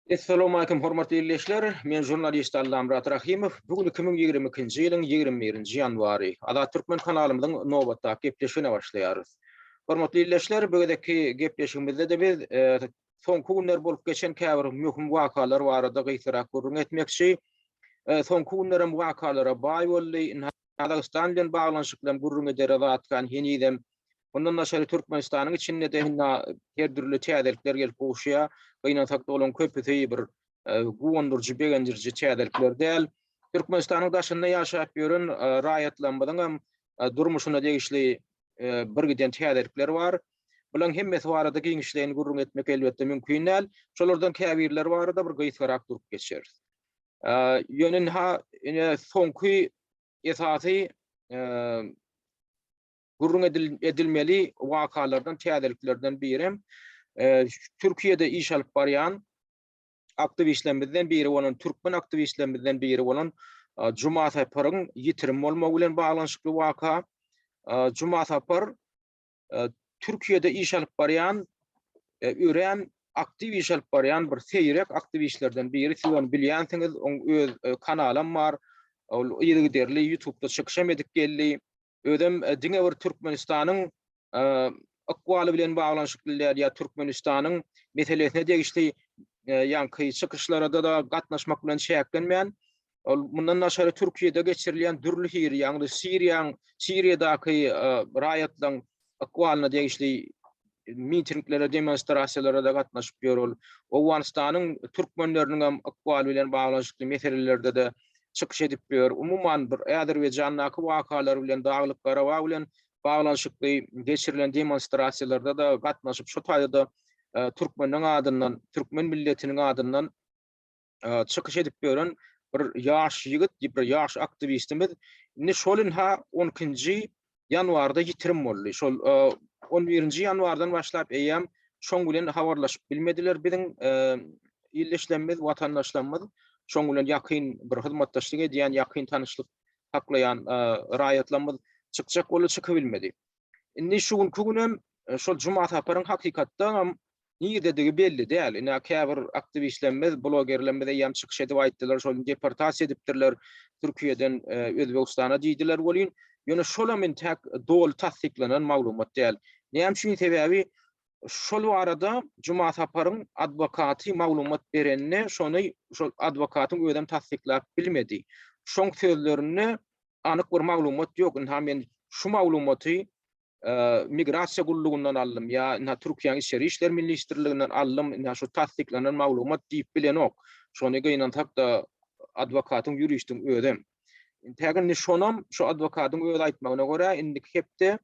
Essalowmalikim hormatly ildeşler! Men žurnalist Allamyrat Rahymow. Bu gün 2022-nji ýylyň 21-nji ýanwary. Azat Türkmen kanalymyzyň nobatdaky gepleşigine başlaýarys. Hormatly ildeşler, bu gezekki gepleşigimizde-de biz soňky günler bolup geçen käbir möhüm wakalar barada gysgarak gürrüň etmekçi. Soňky günlerem wakalara baý boldy. Ynha, Gazagystan bilen baglanyşykly hem gürrüň edere zat kän henizem. Mundan daşary Türkmenistanyň içinde-de ynha her dürli täzelikler gelip gowuşýar. Gynansak-da olaryň köpüsi bir guwandyryjy, begendiriji täzelikler däl. Türkmenistanyň daşynda ýaşap ýören raýatlarymyzyň hem durmuşyna degişli birgiden täzelikler bar. Bularyň hemmesi barada giňişleýin gürrüň etmek elbetde mümkin däl. Şolardan käbirleri barada bir gysgarak durup geçeris. Ýöne ynha ine soňky esasy gürrüň edilmeli wakalardan, täzeliklerden birem Türkiýede iş alyp barýan aktiwistlerimizden biri bolan, türkmen aktiwistlerimizden biri bolan Juma Saparyň ýitirim bolmagy bilen baglanyşykly waka. Juma Sapar Türkiýede iş alyp barýan örän aktiw iş alyp barýan bir seýrek aktiwistlerden biri. Siz ony bilýänsiňiz, oň öz kanalam bar. Ol yzygiderli YouTube'da çykyş hem edip geldi. Özem diňe bir Türkmenistanyň ykbaly bilen baglanyşykly däl ýa Türkmenistanyň meselesine degişli ýaňky çykyşlara-da gatnaşmak bilen çäklenmän, ol mundan daşary Türkiýede geçirilýän dürli hili, ýagny Siriýaň, Siriýadaky raýatlaryň ykbalyna degişli mitinglere, demonstrasiýalara-da gatnaşyp ýör ol. Owganystanyň türkmenleriniň hem ykbaly bilen baglanyşykly meselelerde-de çykyş edip ýör. Umuman, bir Azerbaýjandaky wakalar bilen, Daglyk-Garabag bilen baglanyşykly geçirilen demonstrasiýalarda-da gatnaşyp, şo taýda-da türkmeniň adyndan, türkmen milletiniň adyndan çykyş edip ýören bir ýaş ýigit, bir ýaş aktiwistimiz indi şol ynha 12-nji ýanwarda ýitirim boldy. Şol 11-nji ýanwardan başlap eýýäm şoň bilen habarlaşyp bilmediler biziň ildeşlerimiz, watandaşlarymyz, şoň bilen ýakyn bir hyzmatdaşlyk edýän, ýakyn tanyşlyk saklaýan raýatlarymyz çykjak boldy, çykybilmedi. Indi şu günki günem şol Juma Saparyň hakykatdanam Nirededigi belli däl. Ine, käbir aktiwistlerimiz, blogerlerimiz eýýäm çykyş edip aýtdylar, şol deportasiýa edipdirler Türkiýeden Özbegistana diýdiler welin, ýöne şolam entäk doly tassyklanan maglumat däl. Näme üçin? Sebäbi şol barada Juma Saparyň adwokaty maglumat berende, şony şol adwokatyň özem tassyklap bilmedi. Şoň sözlerinde anyk bir maglumat ýok. Ynha men şu maglumaty migrasiýa gullugyndan aldym ýa ynha Türkiýäniň içeri işler ministrliginden aldym, ynha şu tassyklanan maglumat diýip bilenok. Şony gynansak-da adwokatyň, ýuristiň özem. Intäk indi şonam şu adwokatyň öz aýtmagyna görä indiki hepde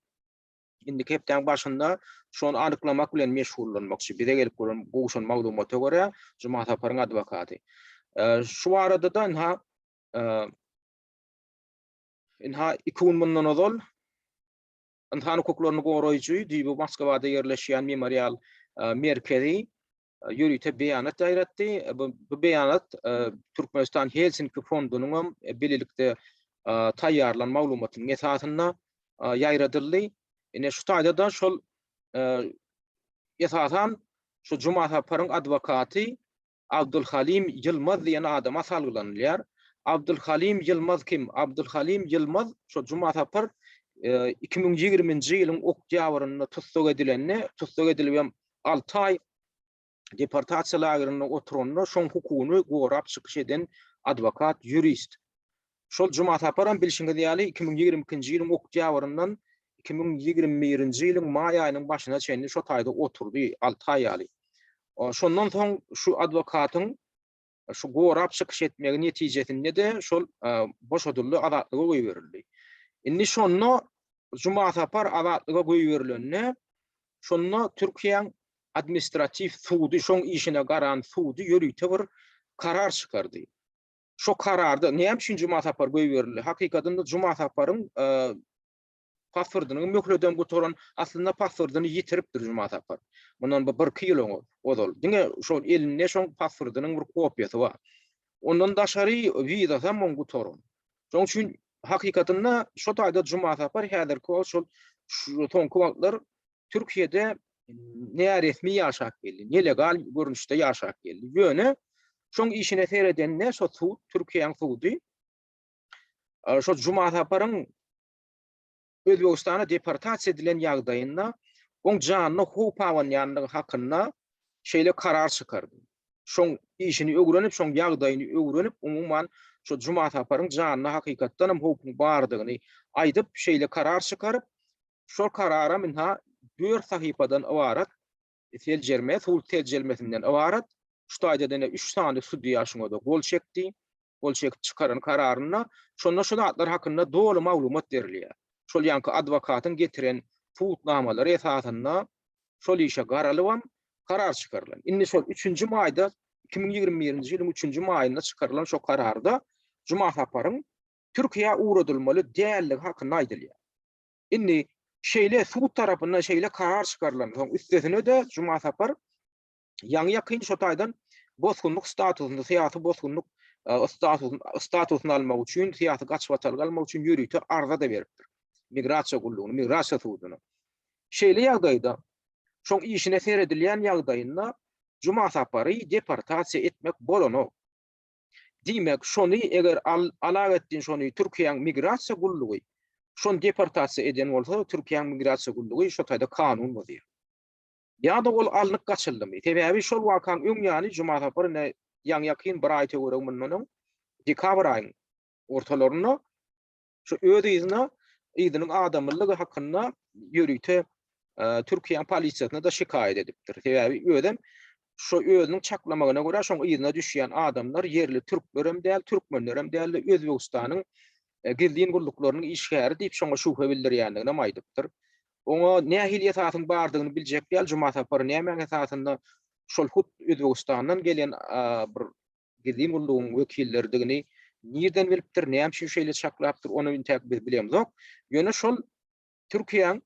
indiki hepdäň başynda şony anyklamak bilen meşgullanmakçy. Bize gelip gören gowşan maglumata görä Juma Saparyň adwokaty. Şu barada-da ynha ynha iki gün mundan ozal Ynsan hukuklaryny goraýjy düýbi Moskwada ýerleşýän Memorial merkezi ýörite beýanat ýaýratdy. Bu beýanat Türkmenistan Helsinki fondunyň hem bilelikde taýýarlan maglumatynyň esasynda ýaýradyldy. Ine şu taýda-da şol esasan şu Juma Saparyň adwokaty Abdulhalim Ýylmaz diýen adama salgylanylýar. Abdulhalim Ýylmaz kim? Abdulhalim Ýylmaz şo Juma Sapar 2020-nji ýylyň oktýabrynda tussag edilende, tussag edilibem 6 aý deportasiýa lagerinde oturanda şoň hukugyny gorap çykyş eden adwokat, ýurist. Şol Juma Saparam bilşiňiz ýaly 2022-nji ýylyň oktýabryndan 2021-nji ýylyň maý aýynyň başyna çenli şo taýda oturdy, 6 aý ýaly. Şondan soň şu adwokatyň şu gorap çykyş etmegi netijesinde-de şol boşadyldy, azatlyga goýberildi. Indi şonda Juma Sapar azatlyga goýberilende, şonda Türkiýäň administratiw sudy, şoň işine garan sudy ýörite bir karar çykardy. Şo kararda näme üçin Juma Sapar goýberildi? Hakykatynda Juma Saparyň pasportynyň möhledem gutaran, aslynda pasportyny ýitiripdir Juma Sapar. Mundan bir birki ýyl öň ozal. Diňe şol elinde şoň pasportynyň bir kopiýasy bar. Ondan daşary wizasam oň gutaran. Şoň üçin hakykatynda şo taýda Juma Sapar häzirki wagt şol soňky wagtlar Türkiýede näresmi ýaşap geldi, nelegal görnüşde ýaşap geldi. Ýöne. Şoň işine seredende şo sud, Türkiýäň sudy şo Juma Saparyň Özbegistana deportasiýa edilen ýagdaýynda oň janyna howp abanýandygy hakynda şeýle karar çykardy. Şoň işini öwrenip, şoň ýagdaýyny öwrenip, umuman şo Juma Saparyň janyna hakykatdan hem howpuň bardygyny aýdyp, şeýle karar çykaryp, şol kararam ynha dört sahypadan ybarat seljerme, sud seljermesinden ybarat. Şu taýda ýene üç sany sudýa şuňa-da gol çekdi. Gol çekip çykaran kararynda şonda şu zatlar hakynda doly maglumat berilýär. Şol ýaňky adwokatyň getiren subutnamalary esasynda şol işe garalybam karar çykarylan. Indi şol üçünji maýda, 2021-nji ýylyň üçünji maýynda çykarylan şo kararda Juma Saparyň Türkiýä ugradylmaly däldigi hakynda aýdylýar. Indi şeýle sud tarapyndan şeýle karar çykarylansoň, üstesine-de Juma Sapar ýaňy-ýakyn şo taýdan bosgunlyk statusyny, syýasy bosgunlyk statusyny, statusyny almak üçin, syýasy gaçybatalga almak üçin ýörite arza-da beripdir. Migrasiýa gullugyna, migrasiýa suduna. Şeýle ýagdaýda, şoň işine seredilýän ýagdaýynda Juma Sapary deportasiýa etmek bolanok. Diýmek, şony eger Alawetdin şony Türkiýäň migrasiýa gullugy şony deportasiýa eden bolsa, Türkiýäň migrasiýa gullugy şo taýda kanun bozýar. Ýa-da ol alnyp gaçyldymy? Sebäbi şol wakaň öň ýany Juma Sapar ine ýaňy-ýakyn bir aý töweregi mundan öň, dekabr aýyň ortalarynda şu öz yzyna yzynyň adamlygy hakynda ýörite Türkiýäň polisiýasyna-da şikaýat edipdir. Sebäbi özem şo özüniň çaklamagyna görä şoň yzyna düşýän adamlar ýerli türklerem däl, türkmenlerem däl-de Özbegistanyň gizlin gulluklarynyň işgäri diýip şoňa şübhe bildirýändiginem aýdypdyr. Oňa nähili esasyň bardygyny biljek däl Juma Sapar nämäň esasynda şol hut Özbegistandan gelen bir gizlin gullugyň wekilleridigini nirden bilipdir, näme üçin şeýle çaklapdyr, ony intäk biz bilemzok. Ýöne şol Türkiýäň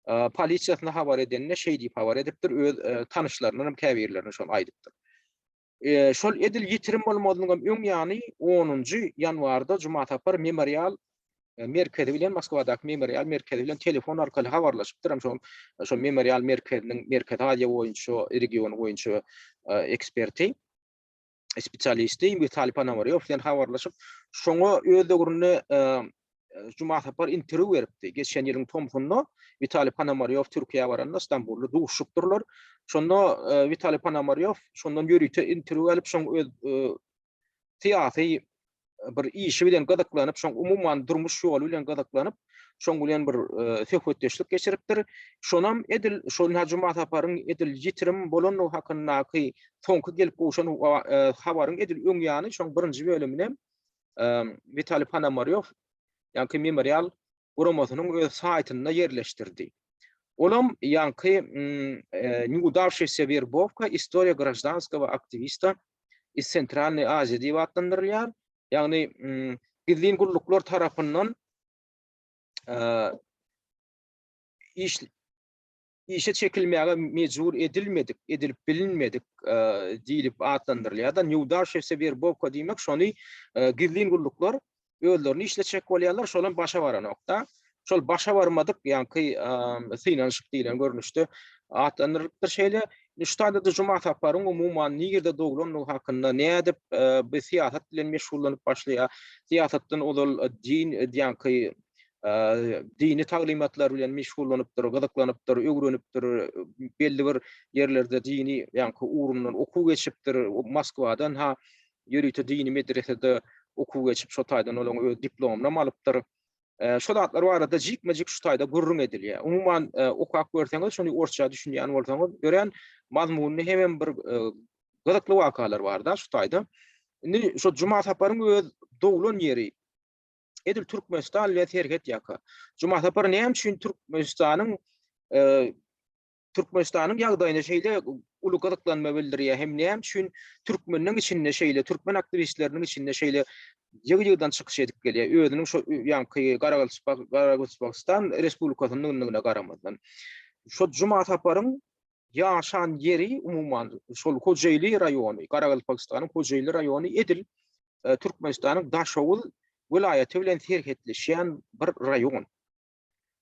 polisiýasyna habar edende şeý diýip habar edipdir, öz tanyşlaryndan hem käbirlerine şony aýdypdyr. Şol edil ýitirim bolmazynyň hem öň ýany onunjy ýanwarda Juma Sapar memorial merkezi bilen, Moskwadaky memorial merkezi bilen telefon arkaly habarlaşypdyr. Hem şol şol memorial merkeziniň Merkezi Aziýa boýunça regiony boýunça eksperti, spesialisti Witaliý Ponomarýow bilen habarlaşyp, şoňa öz döwründe Juma Sapar interwýu beripdi. Geçen ýylyň tomsunda Witaliý Ponomarýow Türkiýä baranda Stambulda duşuşypdyrlar. Şonda Witaliý Ponomarýow şondan ýörite interwýu alyp, şoň öz syýasy bir işi bilen gyzyklanyp, şoň umuman durmuş ýoly bilen gyzyklanyp, şoň bilen bir söhbetdeşlik geçiripdir. Şonam edil şol Juma Saparyň edil ýitirim bolandygy hakyndaky soňky gelip gowşan habaryň edil öň ýany şoň birinji bölümine Witaliý Ponomarýow ýaňky memorial guramasynyň öz saýtynda ýerleşdirdi. Olam ýaňky Neudavşiýsýa werbowka, istoriýa graždanskogo aktiwista iz Sentralnyý Aziýa diýip atlandyrylýar. Ýagny gizlin gulluklar tarapyndan iş işe çekilmäge mejbur edilmedik, edilip bilinmedik diýlip atlandyrylýar-da. Neudavşiýsýa werbowka diýmek şony gizlin gulluklar özlerini işletjek bolýarlar, şolam başa baranok-da. Şol başa barmadyk, ýaňky synanyşyk diýlen görnüşde atlandyrylypdyr şeýle. Şu taýda-da Juma Saparyň umuman nirde doglandygy hakynda, nädip bu syýasat bilen meşgullanyp başlaýar, syýasatdan ozal din, ýaňky dini taglymatlar bilen meşgullanypdyr, gyzyklanypdyr, öwrenipdir, belli bir ýerlerde dini, ýaňky ugrundan okuw geçipdir, Moskwadan ha ýörite dini medresede okuw geçip, şo taýdan olaň öz diplomynam alypdyr. Şo zatlar barada jikme-jik şu taýda gürrüň edilýär. Umuman, okap görseňiz, şony orsça düşünýän bolsaňyz, örän mazmunly hemem bir gyzykly wakalar bar-da şu taýda. Indi şo Juma Saparyň öz doglan ýeri edil Türkmenistan bilen serhet ýaka. Juma Sapar näme üçin Türkmenistanyň Türkmenistanyň ýagdaýyna şeýle uly gyzyklanma bildirýär hem näme üçin türkmeniň içinde şeýle, türkmen aktiwistleriniň içinde şeýle ýygy-ýygydan çykyş edip gelýär, özüniň şo ýaňky Garagalpagystan Respublikasyndandygyna garamazdan. Şo Juma Saparyň ýaşan ýeri umuman şol Hojeýli raýony, Garagalpagystanyň Hojeýli raýony edil Türkmenistanyň Daşoguz welaýaty bilen serhetleşýän bir raýon.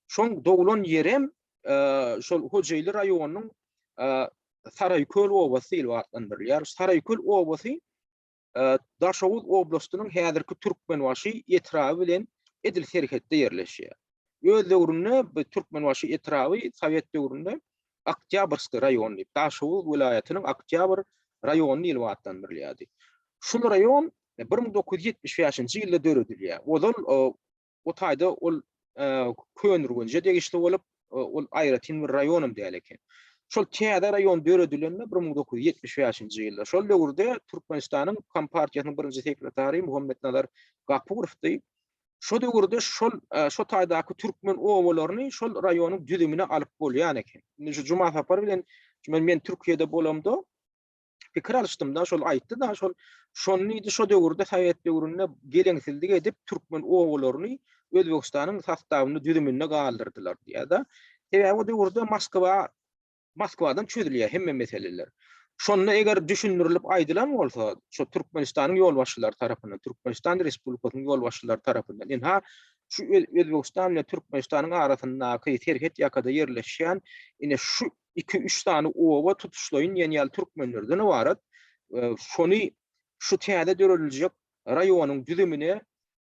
Şoň doglan ýerem şol Hojeýli raýonynyň Saraýköl obasy diýlip atlandyrylýar. Saraýköl obasy. Daşoguz oblastynyň häzirki Türkmenbaşy etraby bilen edil serhetde ýerleşýär. Öz döwründe bu Türkmenbaşy etraby sowet döwründe Oktýabrskiý raýony diýip, Daşoguz welaýatynyň Oktýabr raýony diýlip atlandyrylýardy. Şul raýon 1975-nji ýylda döredilýär. Ozal o taýda ol Köneürgenje degişli bolup, ol aýratyn bir raýonam däl eken. Şol täze raýon döredilende 1975-nji ýylda, şol döwürde Türkmenistanyň Kompartiýasynyň birinji sekretary Muhammetnazar Gapurowdy. Şo döwürde şol şo taýdaky türkmen obalaryny şol raýonyň düzümine alyp bolýan eken. Indi şu Juma Sapar bilen men men Türkiýede bolamda pikir alyşdym-da, şol aýtdy-da, şol şony diýdi, şo döwürde sowet döwründe geleňsizlik edip türkmen obalaryny Özbegistanyň sostawynda düzüminde galdyrdylar diýýär-de. Sebäbi o döwürde Moskwa Moskwadan çözülýär hemme meseleler. Şonda eger düşündirilip aýdylan bolsa, şo Türkmenistanyň ýolbaşçylary tarapyndan, Türkmenistan Respublikasynyň ýolbaşçylary tarapyndan, ynha, şu Özbegistan bilen Türkmenistanyň arasyndaky serhet ýakada ýerleşýän ine şu iki-üç sany oba tutuşlaýyn diýen ýaly türkmenlerden ybarat, şony şu täze dörediljek raýonyň düzümine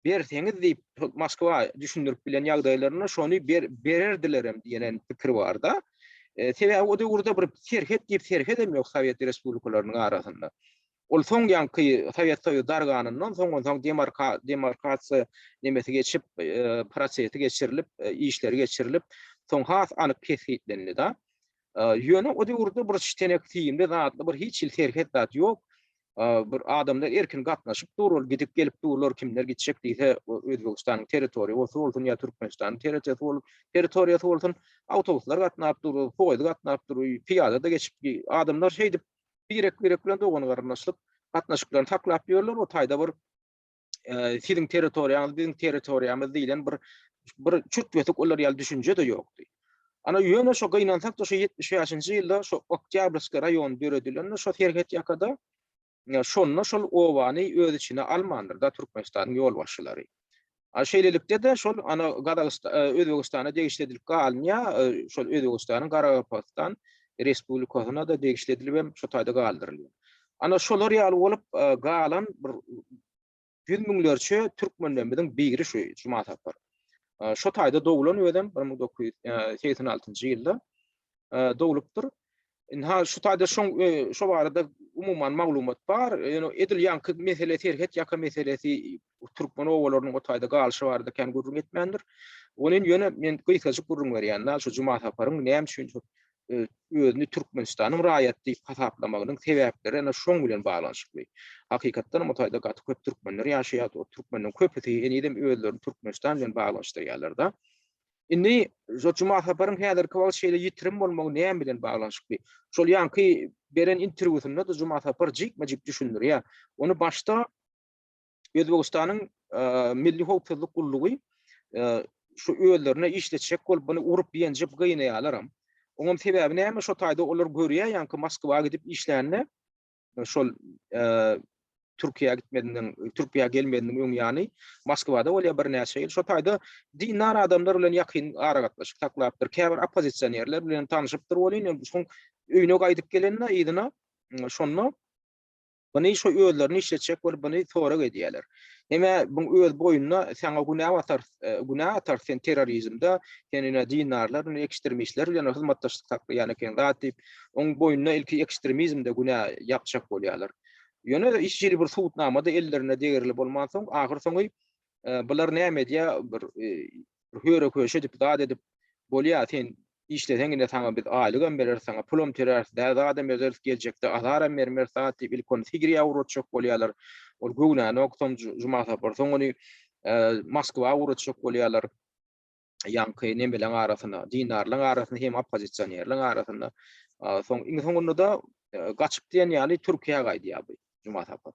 berseňiz diýip Moskwa düşündirip bilen ýagdaýlarynda şony ber, bererdilerem diýen pikir barda. E, sebäbi o döwürde bir serhet diýip serhet hem ýok Sowet respublikalarynyň arasynda. Ol soň ýaňky Sowet Soýuzy darganyndan soň onsoň demarka demarkasiýa nemesi geçip, e, prosesi geçirilip, e, işleri geçirilip, soň has anyk kesgitlendi da. E, ýöne o döwürde bir tenek simli zatly bir hiç hili serhet zat ýok. Bir adamlar erkin gatnaşyp dur, ol gidip gelip durlar, kimler gitjek diýse, Özbegistanyň territoriýa bolsa bolsun ýa Türkmenistanyň territoriýasy bolup, territoriýasy bolsun, awtobuslar gatnap dur, poýez gatnap dur, pyýada-da geçip, adamlar şeýdip birek-birek bilen dogan-garyndaşlyk gatnaşyklaryny saklap ýörler, o taýda bir siziň territoriýaňyz biziň territoriýamyz diýlen bir bir çürt-kesik olar ýaly düşünje-de ýokdy. Ana ýöne şo gynansak-da şo 75-nji ýylda şo Oktýabrskiý raýony döredilende şo serhet ýakada şonda şol obany öz içine almandyr-da Türkmenistanyň ýolbaşçylary. A şeýlelikde-de şol ana Gazagystan Özbegistana degişli edilip galynýar, şol Özbegistanyň Garagalpagystan Respublikasyna-da degişli edilip hem şo taýda galdyrylýar. Ana şolar ýaly bolup galan bir ýüz müňlerçe türkmenlerimiziň biri şu Juma Sapar. Şo taýda doglan özem 1986-njy ýylda doglupdyr. Ynha şu taýda şoň şo barada umuman maglumat bar. Ýöne edil ýaňky mesele serhet ýaka meselesi türkmen obalarynyň o taýda galyşy barada kän gürrüň etmändir. Ony ýöne men gysgajyk gürrüň berýän-de, şu Juma Saparyň näme üçin şu özüni Türkmenistanyň raýaty diýip hasaplamagynyň sebäpleri ene şoň bilen baglanyşykly. Hakykatdan hem o taýda gaty köp türkmenler ýaşaýar. O türkmenleriň köpüsi henizem özlerini Türkmenistan bilen baglanyşdyrýarlar-da. Indi şo Juma Saparyň häzirki wagt şeýle ýitirim bolmagy näme bilen baglanyşykly? Şol ýaňky beren interwýusynda-da Juma Sapar jikme-jik düşündirýär. Ony başda Özbegistanyň Milli howpsuzlyk gullugy şu özlerine işletjek bolup muny urup ýenjip gynaýarlaram. Oňam sebäbi näme şo taýda olar görýär ýaňky Moskwa gidip işlände şol Türkiýä gitmedinden, Türkiýä gelmediniň öň ýany Moskwada bolýar birnäçe ýyl. Şo taýda dindar adamlar bilen ýakyn aragatnaşyk saklapdyr. Käbir oppozisionerler bilen tanşypdyr welin, soň öýüne gaýdyp gelende yzyna şonda Muny şo özlerini işletjek bolup muny sorag edýärler. Hemä buň öz boýnuna saňa günä batar, günä atar sen terrorizmde, sen ine dindarlar bilen ekstremistler bilen hyzmatdaşlyk saklaýan eken zat diýip, oň boýnuna ilki ekstremizmde günä ýapjak bolýarlar. Ýöne hiç hili bir subutnama-da ellerinde degerli bolmansoň, ahyrsoňy bular näme edýär, bir höre-köşe edip, zat edip, bolýar sen Işleseň ine saňa biz aýlygam bereris, saňa pulam töläris, dä zadam ederis, geljekde azaram bermeris zat diýip ilk ony Sibirýa ugratjak bolýarlar. Ol göwnänok, soň Juma Sapar, soň ony Moskwa ugratjak bolýarlar. Ýaňky nemeleň arasynda, dindarlaryň arasynda hem oppozisionerleriň arasynda. Soň iň soňunda-da gaçyp diýen ýaly Türkiýä gaýdýar bu Juma Sapar.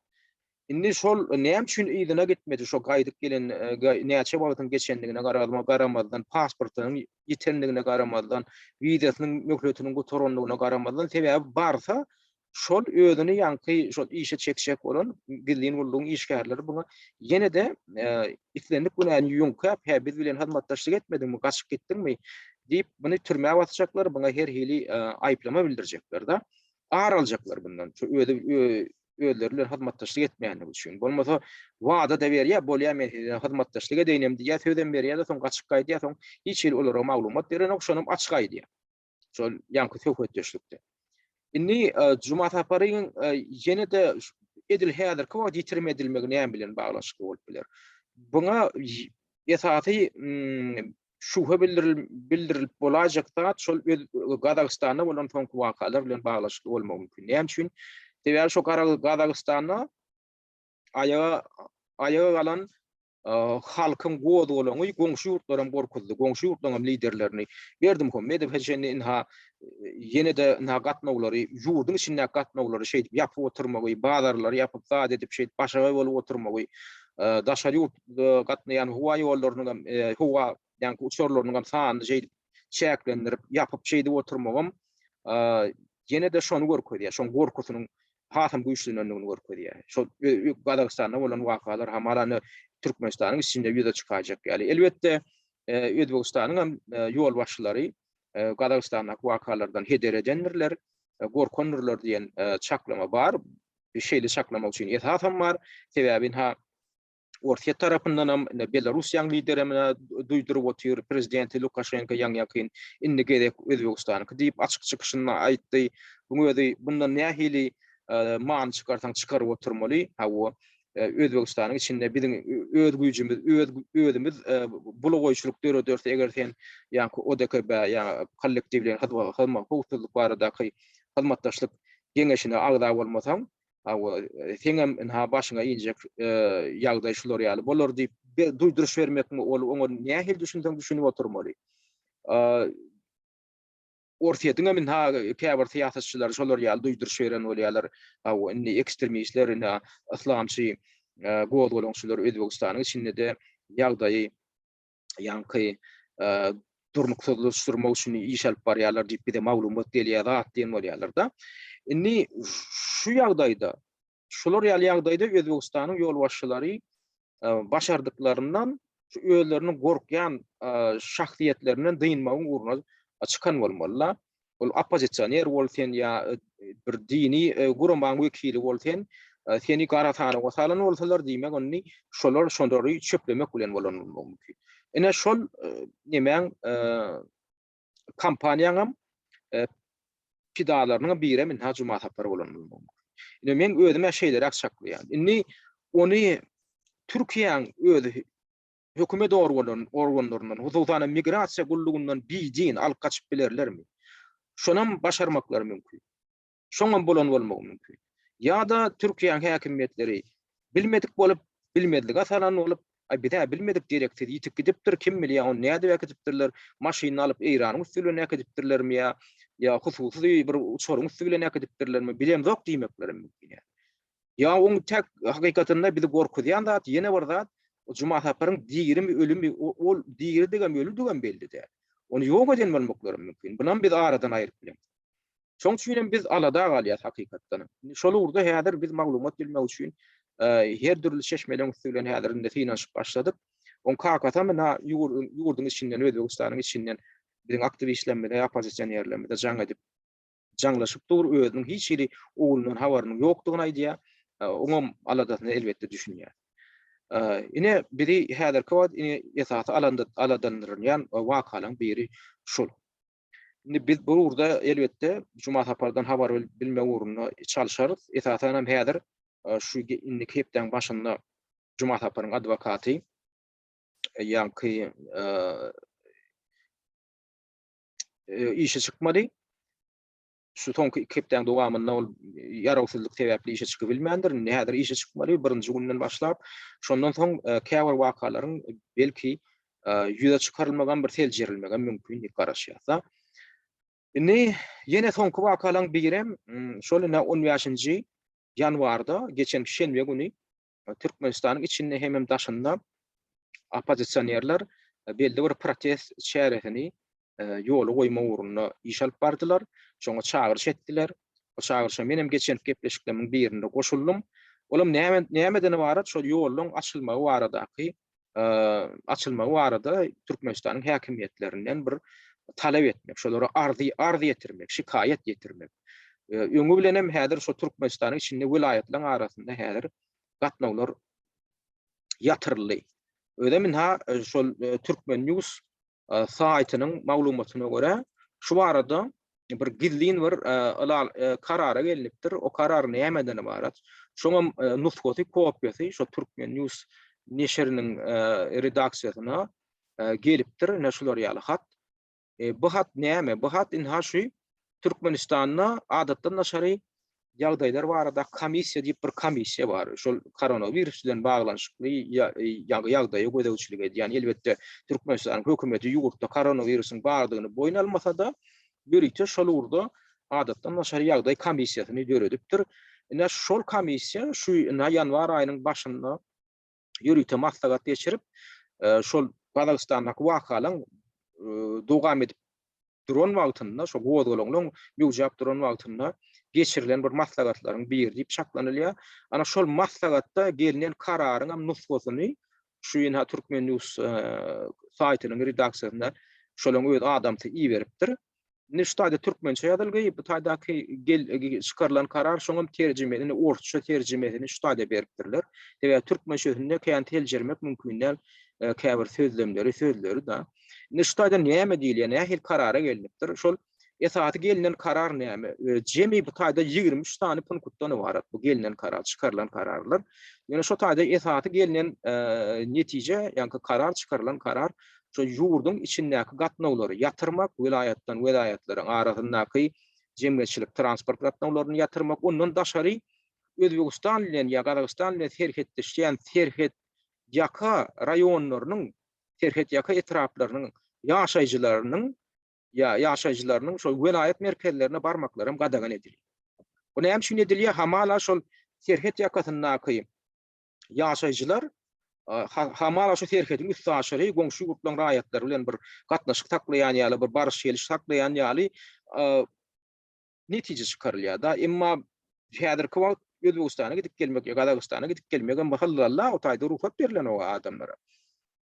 Indi şol näme üçin yzyna gitmedi, şo gaýdyp gelen näçe wagtyň geçendigine garamazdan, pasportynyň ýitendigine garamazdan, wizasynyň möhletiniň gutarandygyna garamazdan, sebäbi barsa, şol özüni ýaňky şol işe çekjek bolan gizlin gullugyň işgärleri buňa ýene-de islendik günäni ýöňkäp, hä biz bilen hyzmatdaşlyk etmediňmi, gaçyp gitdiňmi diýip, muny türmä basjaklar, buňa her hili aýyplama bildirjekler-de. Ar aljaklar bundan. Şu özi. Özleri bilen hyzmatdaşlyk etmeýändigi üçin. Bolmasa wada-da berýär, bolýar men size hyzmatdaşlyk edeýinem diýýär, sözem berýär-de soň gaçyp gaýdýar, soň hiç hili olara maglumat berenok, şonam açyk aýdýar. Şol ýaňky söhbetdeşlikde. Indi Juma Saparyň ýene-de edil häzirki wagt ýitirim edilmegi näme bilen baglanyşykly bolup biler? Buňa esasy şübhe bildirilip bolaýjak zat şol Gazagystanda bolan soňky wakalar bilen baglanyşykly bolmagy mümkin. Näme üçin? Sebäbi şo Gazagystanda aýaga aýaga galan halkyň gozgalaňy goňşy ýurtlaram gorkuzdy, goňşy ýurtlaryň hem liderlerini. Berdimuhamedow çenli ynha ýene-de ynha gatnawlary, ýurduň içindäki gatnawlary şeýdip ýapyp oturmagy, bazarlary ýapyp zat edip şeýdip başagaý bolup oturmagy, daşary ýurt gatnaýan howa ýollarynyň hem howa ýaňky uçarlarynyň hem sanyny şeýdip çäklendirip, ýapyp şeýdip oturmagam ýene-de şony görkezýär, şoň gorkusynyň hasam güýçlenendigini görkezýär. Şol Gazagystanda bolan wakalar hamalany Türkmenistanyň içinde ýüze çykaýjak ýaly. Elbetde, Özbegistanyň hem ýolbaşçylary Gazagystandaky wakalardan heder edendirler, gorkandyrlar diýen çaklama bar. Şeýle çaklamak üçin esasam bar. Sebäbi ynha Orsýet tarapyndan hem ine Belarussiýanyň lideri hem duýduryp otyr, prezidenti Lukaşenko ýaňy-ýakyn indi gezek Özbegistanyňky diýip açyk çykyşynda aýtdy. Buň özi bundan nähili many çykarsaň çykaryp oturmaly. Hawa, Özbegistanyň içinde biziň öz güýjümiz, öz özümiz bulagaýçylyk dörederis, eger sen ýaňky ODKB, ýa kollektiwleýin howpsuzlyk baradaky hyzmatdaşlyk geňeşine agza bolmasaň, Hawa, seňem ynha başyňa injek ýagdaý şular ýaly bolar diýip duýduryş bermekmi ol oňa nähili düşünseň düşünip oturmaly. Orsýetiň hem ynha käbir syýasatçylary şolar ýaly duýduryş beren bolýarlar. Hawa, indi ekstremistler ynha yslamçy gozgalaňçylar Özbegistanyň içinde-de ýagdaýy ýaňky durnuksyzlaşdyrmak üçin iş alyp barýarlar diýip bize maglumat gelýär zat diýen bolýarlar-da. Indi şu ýagdaýda, şular ýaly ýagdaýda Özbegistanyň ýolbaşçylary başardyklaryndan şu özleriniň gorkýan şahsyýetlerinden dynmagyň ugruna çykan bolmaly-da. Ol oppozisioner bol sen ýa bir dini guramaň wekili bol sen, seni gara sanawa salan bolsalar, diýmek ony şolar şolary çöplemek bilen bolan bolmagy mümkin. Ine şol nemäň kompaniýaňam pidalarynyň birem indi Juma Sapar bolan bolmagy mümkin. Ine men özüm-ä şeýleräk çaklaýan. Indi ony Türkiýäň özi hökümet organlaryndan, hususan-da migrasiýa gullugyndan bidin alyp gaçyp bilerlermi? Şonam başarmaklary mümkin. Şoňam bolan bolmagy mümkin. Ýa-da Türkiýäň häkimiýetleri bilmedik bolup, bilmezlige salan bolup, aý biz-ä bilmedik dereksiz ýitip gidipdir, kim bilýär ony nädip äkidipdirler, maşynyny alyp Eýranyň üsti bilen äkidipdirlermi ýa ýa hususy bir uçaryň üsti bilen äkidipdirlermi, bilemzok diýmeklerem mümkin. Ýa oň täk hakykatynda bizi gorkuzýan zat ýene bir zat, Juma Saparyň dirimi ölümi, ol diridigem ölüdigem belli däl. Ony ýok eden bolmaklaram mümkin. Bunam biz aradan aýryp bilemzok. Şoň üçin hem biz alada galýas hakykatdan. Indi şol ugurda häzir biz maglumat bilmek üçin her dürli çeşmeleriň üsti bilen häzir indi synanyşyp başladyk. Oň kakasam ina ýurduň içinden, Özbegistanyň içinden biziň aktiwistlerimize, oppozisionerlerimize jaň edip jaňlaşyp dur, özüniň hiç hili oglundan habarynyň ýokdugyny aýdýar. Oňam aladasyna elbetde düşünýär. Ine bizi häzirki wagt ine esasy aladandyrylan wakalaryň biri şul. Indi biz bu ugurda elbetde Juma Sapardan habar bilmek ugrunda çalşarys. Esasan hem häzir şu indiki hepdäň başynda Juma Saparyň adwokaty ýaňky işe çykmady. Şu soňky iki hepdäň dowamynda ol ýarawsyzlyk sebäpli işe çykyp bilmändir. Indi häzir işe çykmaly, birinji günden başlap. Şondan soň käbir wakalaryň belki ýüze çykarylmagam bir seljerilmegem mümkin diýip garaşýarys. Indi ýene soňky wakalaryň birem şol ine on bäşinji ýanwarda geçen şenbe güni Türkmenistanyň içinde hemem daşynda oppozisionerler belli bir protest çäresini ýola goýmak ugrunda iş alyp bardylar. Şoňa çagyryş etdiler. O çagyryşa men hem geçen gepleşiklerimiň birinde goşuldym. Olam näme nämeden ybarat? Şol ýoluň açylmagy baradaky açylmagy barada Türkmenistanyň häkimiýetlerinden bir talap etmek, şolara arzy arz ýetirmek, şikaýat ýetirmek. Öňi bilen hem häzir şu Türkmenistanyň içinde welaýatlaryň arasynda häzir gatnawlar ýatyryldy. Özem ynha şol Türkmen News saýtynyň maglumatyna görä, şu barada bir gizlin bir karara gelnipdir. O karar nämeden ybarat? Şoňam nusgasy, kopiýasy şo Türkmen News neşiriniň redaksiýasyna gelipdir. Ine şular ýaly hat. Bu hat näme? Bu hat ynha şu Türkmenistanda adatdan daşary ýagdaýlar barada komissiýa diýip bir komissiýa bar. Şol koronawirus bilen baglanyşykly ýagdaýa gözegçilik edýän. Elbetde, Türkmenistanyň hökümeti ýurtda koronawirusyň bardygyny boýun almasa-da, ýörite şol ugurda adatdan daşary ýagdaý komissiýasyny döredipdir. Ine şol komissiýa şu ynha ýanwar aýynyň başynda ýörite maslahat geçirip, şol Gazagystandaky wakalaryň dowam edip duran wagtynda, şol gozgalaňlaryň möwjäp duran wagtynda geçirilen bir maslahatlaryň biri diýip çaklanylýar. Ana şol maslahatda gelnen kararyň hem nusgasyny şu ynha Türkmen News saýtynyň redaksiýasynda şolaryň öz adamsy iberipdir. Indi şu taýda türkmençe ýazylgy, bu taýdaky gel çykarylan karar şoňam terjimesini, orsça terjimesini şu taýda beripdirler. Sebäbi türkmençesinde kän seljermek mümkin däl käbir sözlemleri, sözleri da. Indi şu taýda näme diýilýär, nähili karara gelnipdir? Şol esasy gelnen karar näme? Jemi bu taýda 23 sany punktdan ybarat bu gelnen karar, çykarylan kararlar. Ýöne şu taýda esasy gelnen netije, ýagny karar çykarylan karar şu ýurduň içindäki gatnawlary ýatyrmak, welaýatdan welaýatlaryň arasyndaky jemgyýetçilik transport gatnawlaryny ýatyrmak, ondan daşary Özbegistan bilen ýa Gazagystan bilen serhetleşýän serhet ýaka raýonlarynyň, serhet ýaka etraplarynyň ýaşaýjylarynyň ýa ýaşaýjylarynyň şol welaýat merkezlerine barmaklary hem gadagan edilýär. Bu näme üçin edilýär? Hamala şol serhet ýakasyndaky ýaşaýjylar hamala şu serhediň üstaşyry goňşy ýurtlaryň raýatlary bilen bir gatnaşyk saklaýan ýaly, bir baryş-geliş saklaýan ýaly netije çykarylýar-da. Emma häzirki wagt Özbegistana gidip gelmek ýa Gazagystana gidip gelmek hem hallalla o taýda rugsat berilenok adamlara.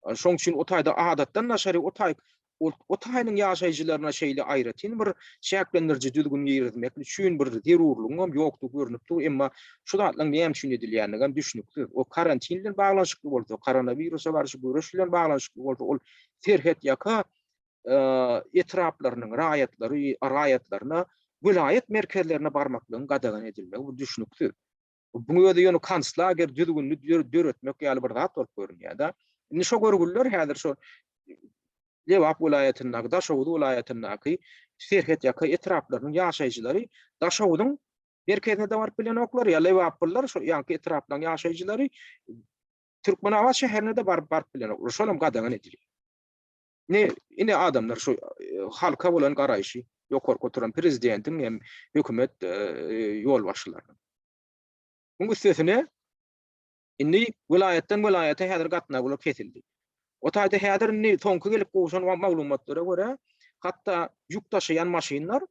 Şoň üçin o taýda adatdan daşary o taý o taýynyň ýaşaýjylaryna şeýle aýratyn bir çäklendiriji düzgün girizmek üçin bir zerurlygyň hem ýokdugy görnüp dur. Emma şu zatlaryň näme üçin edilýändigi hem düşnüksiz. O karantin bilen baglanyşykly bolsa, koronawirusa garşy göreş bilen baglanyşykly bolsa, ol serhet ýaka etraplarynyň raýatlary raýatlaryna welaýat merkezlerine barmaklygyň gadagan edilmegi bu düşnüksiz. Buň özi ýöne konslager düzgünini döretmek ýaly bir zat bolup görünýär-de. Indi şo görgüliler häzir şo Lebap welaýatyndaky, Daşoguz welaýatyndaky serhet ýaka etraplarynyň ýaşaýjylary Daşoguzyň merkezine-de baryp bilenoklar, ýa lebaplylar şo ýaňky etraplaryň ýaşaýjylary Türkmenabat şäherine-de baryp baryp bilenoklar. Şolam gadagan edilýär. Ne ine adamlar şu halka bolan garaýşy ýokarky oturan prezidentiň hem hökümet ýolbaşçylarynyň. Muň üstesine indi welaýatdan welaýata häzir gatnawlar kesildi. O taýda häzir indi soňky gelip gowşan maglumatlara görä, hatda ýük daşaýan maşynlar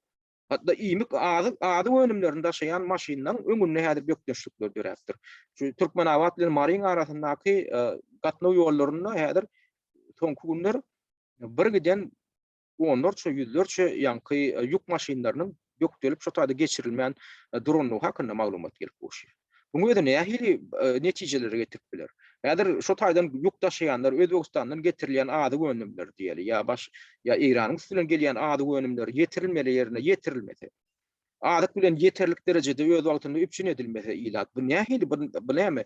Hatda iýmit azyk azyk önümlerini daşaýan maşynlaryň öňünde häzir bökdençlikler döräpdir. Şu Türkmenabat bilen Maryň arasyndaky gatnaw ýollarynda häzir soňky günler bir giden onlarça, ýüzlerçe ýaňky ýük maşynlarynyň bökdelip şo taýda geçirilmän durandygy hakynda maglumat gelip gowuşýar. Muň özi nähili netijelere getirip biler? Häzir şo taýdan ýük daşaýanlar Özbegistandan getirilýän azyk önümleri diýeli ýa baş ýa Eýranyň üsti bilen gelýän azyk önümleri ýetirilmeli ýerine ýetirilmese, azyk bilen ýeterlik derejede öz wagtynda üpjün edilmese ilat bu nähili bu bu näme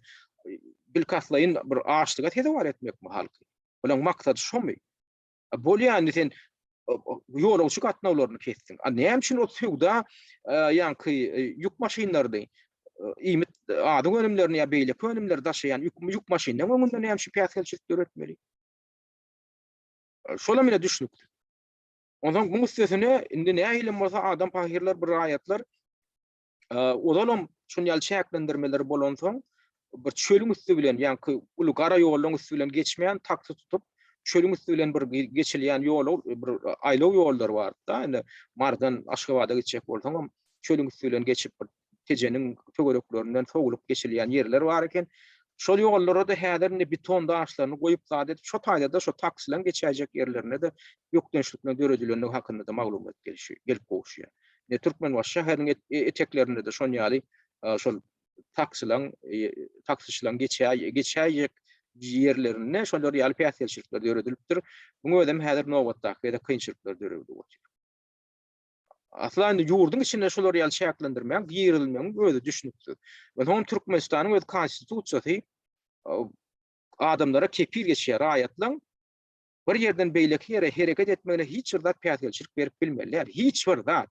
bilkastlaýyn bir açlyga sezewar etmekmi halky? Bulaň maksady şomy? Bolýa indi sen ýolagçy gatnawlaryny kesdiň. A näme üçin o söwda ýaňky ýük maşynlaryny iýmit azyk önümlerini ýa beýleki önümleri daşaýan ýük ýük maşynynyň öňünde näme üçin päsgelçilik döretmeli? Şolam ine düşnüksiz. Onsoň muň üstesine indi nähilem bolsa adam pahyrlar bir raýatlar Ozalam şun ýaly çäklendirmeler bolansoň, bir çölüň üsti bilen, ýaňky uly gara ýoluň üsti bilen geçmän, taksi tutup, çölüň üsti bilen bir geçilýän ýol, bir aýlaw ýollar bardy-da. Indi Marydan Aşgabada gitjek bolsaňam, çölüň üsti bilen geçip, bir Tejeniň töwereklerinden sowulyp geçilýän ýerler bar eken. Şol ýollara-da häzir indi beton daşlaryny goýup zat edip, şo taýda-da şo taksileň geçäýjek ýerlerinde-de bökdençlikler döredilendigi hakynda-da maglumat gelip gowuşýar. Ne Türkmenbaşy şäheriniň eteklerinde-de şon ýaly şol taksilaň taksiçileň geçäýjek ýerlerinde şolar ýaly päsgelçilikler döredilipdir. Muň özem häzir nobatdaky gezek kynçylyklar döredip otyr. Asla indi ýurduň içinde şolar ýaly çäklendirmäň girizilmegiň özi düşnüksiz. Onsoň Türkmenistanyň öz konstitusiýasy adamlara kepil geçýär, raýatlaryň bir ýerden beýleki ýere hereket etmegine hiç bir zat päsgelçilik berip bilmeli däl. Hiç bir zat.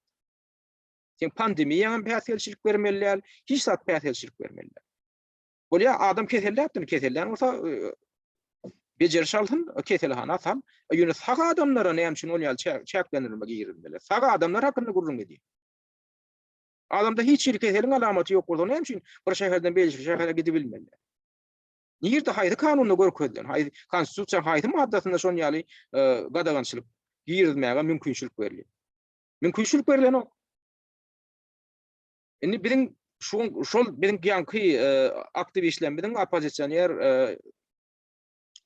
Sen pandemiýaň hem päsgelçilik bermeli däl, hiç zat päsgelçilik bermeli däl. Bolýar, adam keselläpdir, kesellän bolsa e, bejeriş alsyn, keselhana sal. E, ýöne sag adamlara näme üçin ol ýaly çäklendirme girizmeli? Sag adamlar hakynda gürrüň edýär. Adamda hiç hili keseliň alamaty ýok bolsa näme üçin bir şäherden beýleki şähere gidibilmeli? Nirde haýsy kanunda görkezilen, haýsy konstitusiýanyň haýsy maddasynda şon ýaly e, gadagançylyk girizmäge mümkinçilik berilýär? Mümkinçilik berilenok. Indi biziň şu şol biziň ýaňky e, aktiwistlerimiziň oppozisioner e,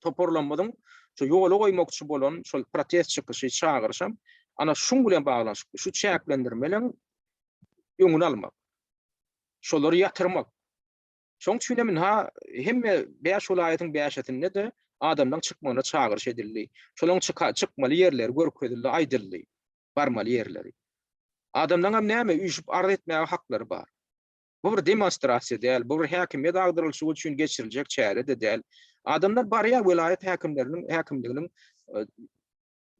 toparlarymyzyň şu ýola goýmakçy bolan şol protest çykyşy çagyryşam ana şuň bilen baglanyşykly şu çäklendirmeleň öňüni almak. Şolary ýatyrmak. Şoň üçin hem ynha hemme bäş welaýatyň bäşisinde-de adamlaryň çykmagyna çagyryş edildi. Şolaryň çyka çykmaly ýerleri görkezildi, aýdyldy. Barmaly ýerleri. Adamlaryň hem näme üýşüp arz etmäge haklary bar. Bu bir demonstrasiýa däl, bu bir häkimiýet agdarylyşygy üçin geçiriljek çäre-de däl. Adamlar barýar welaýat häkimleriniň häkimliginiň e,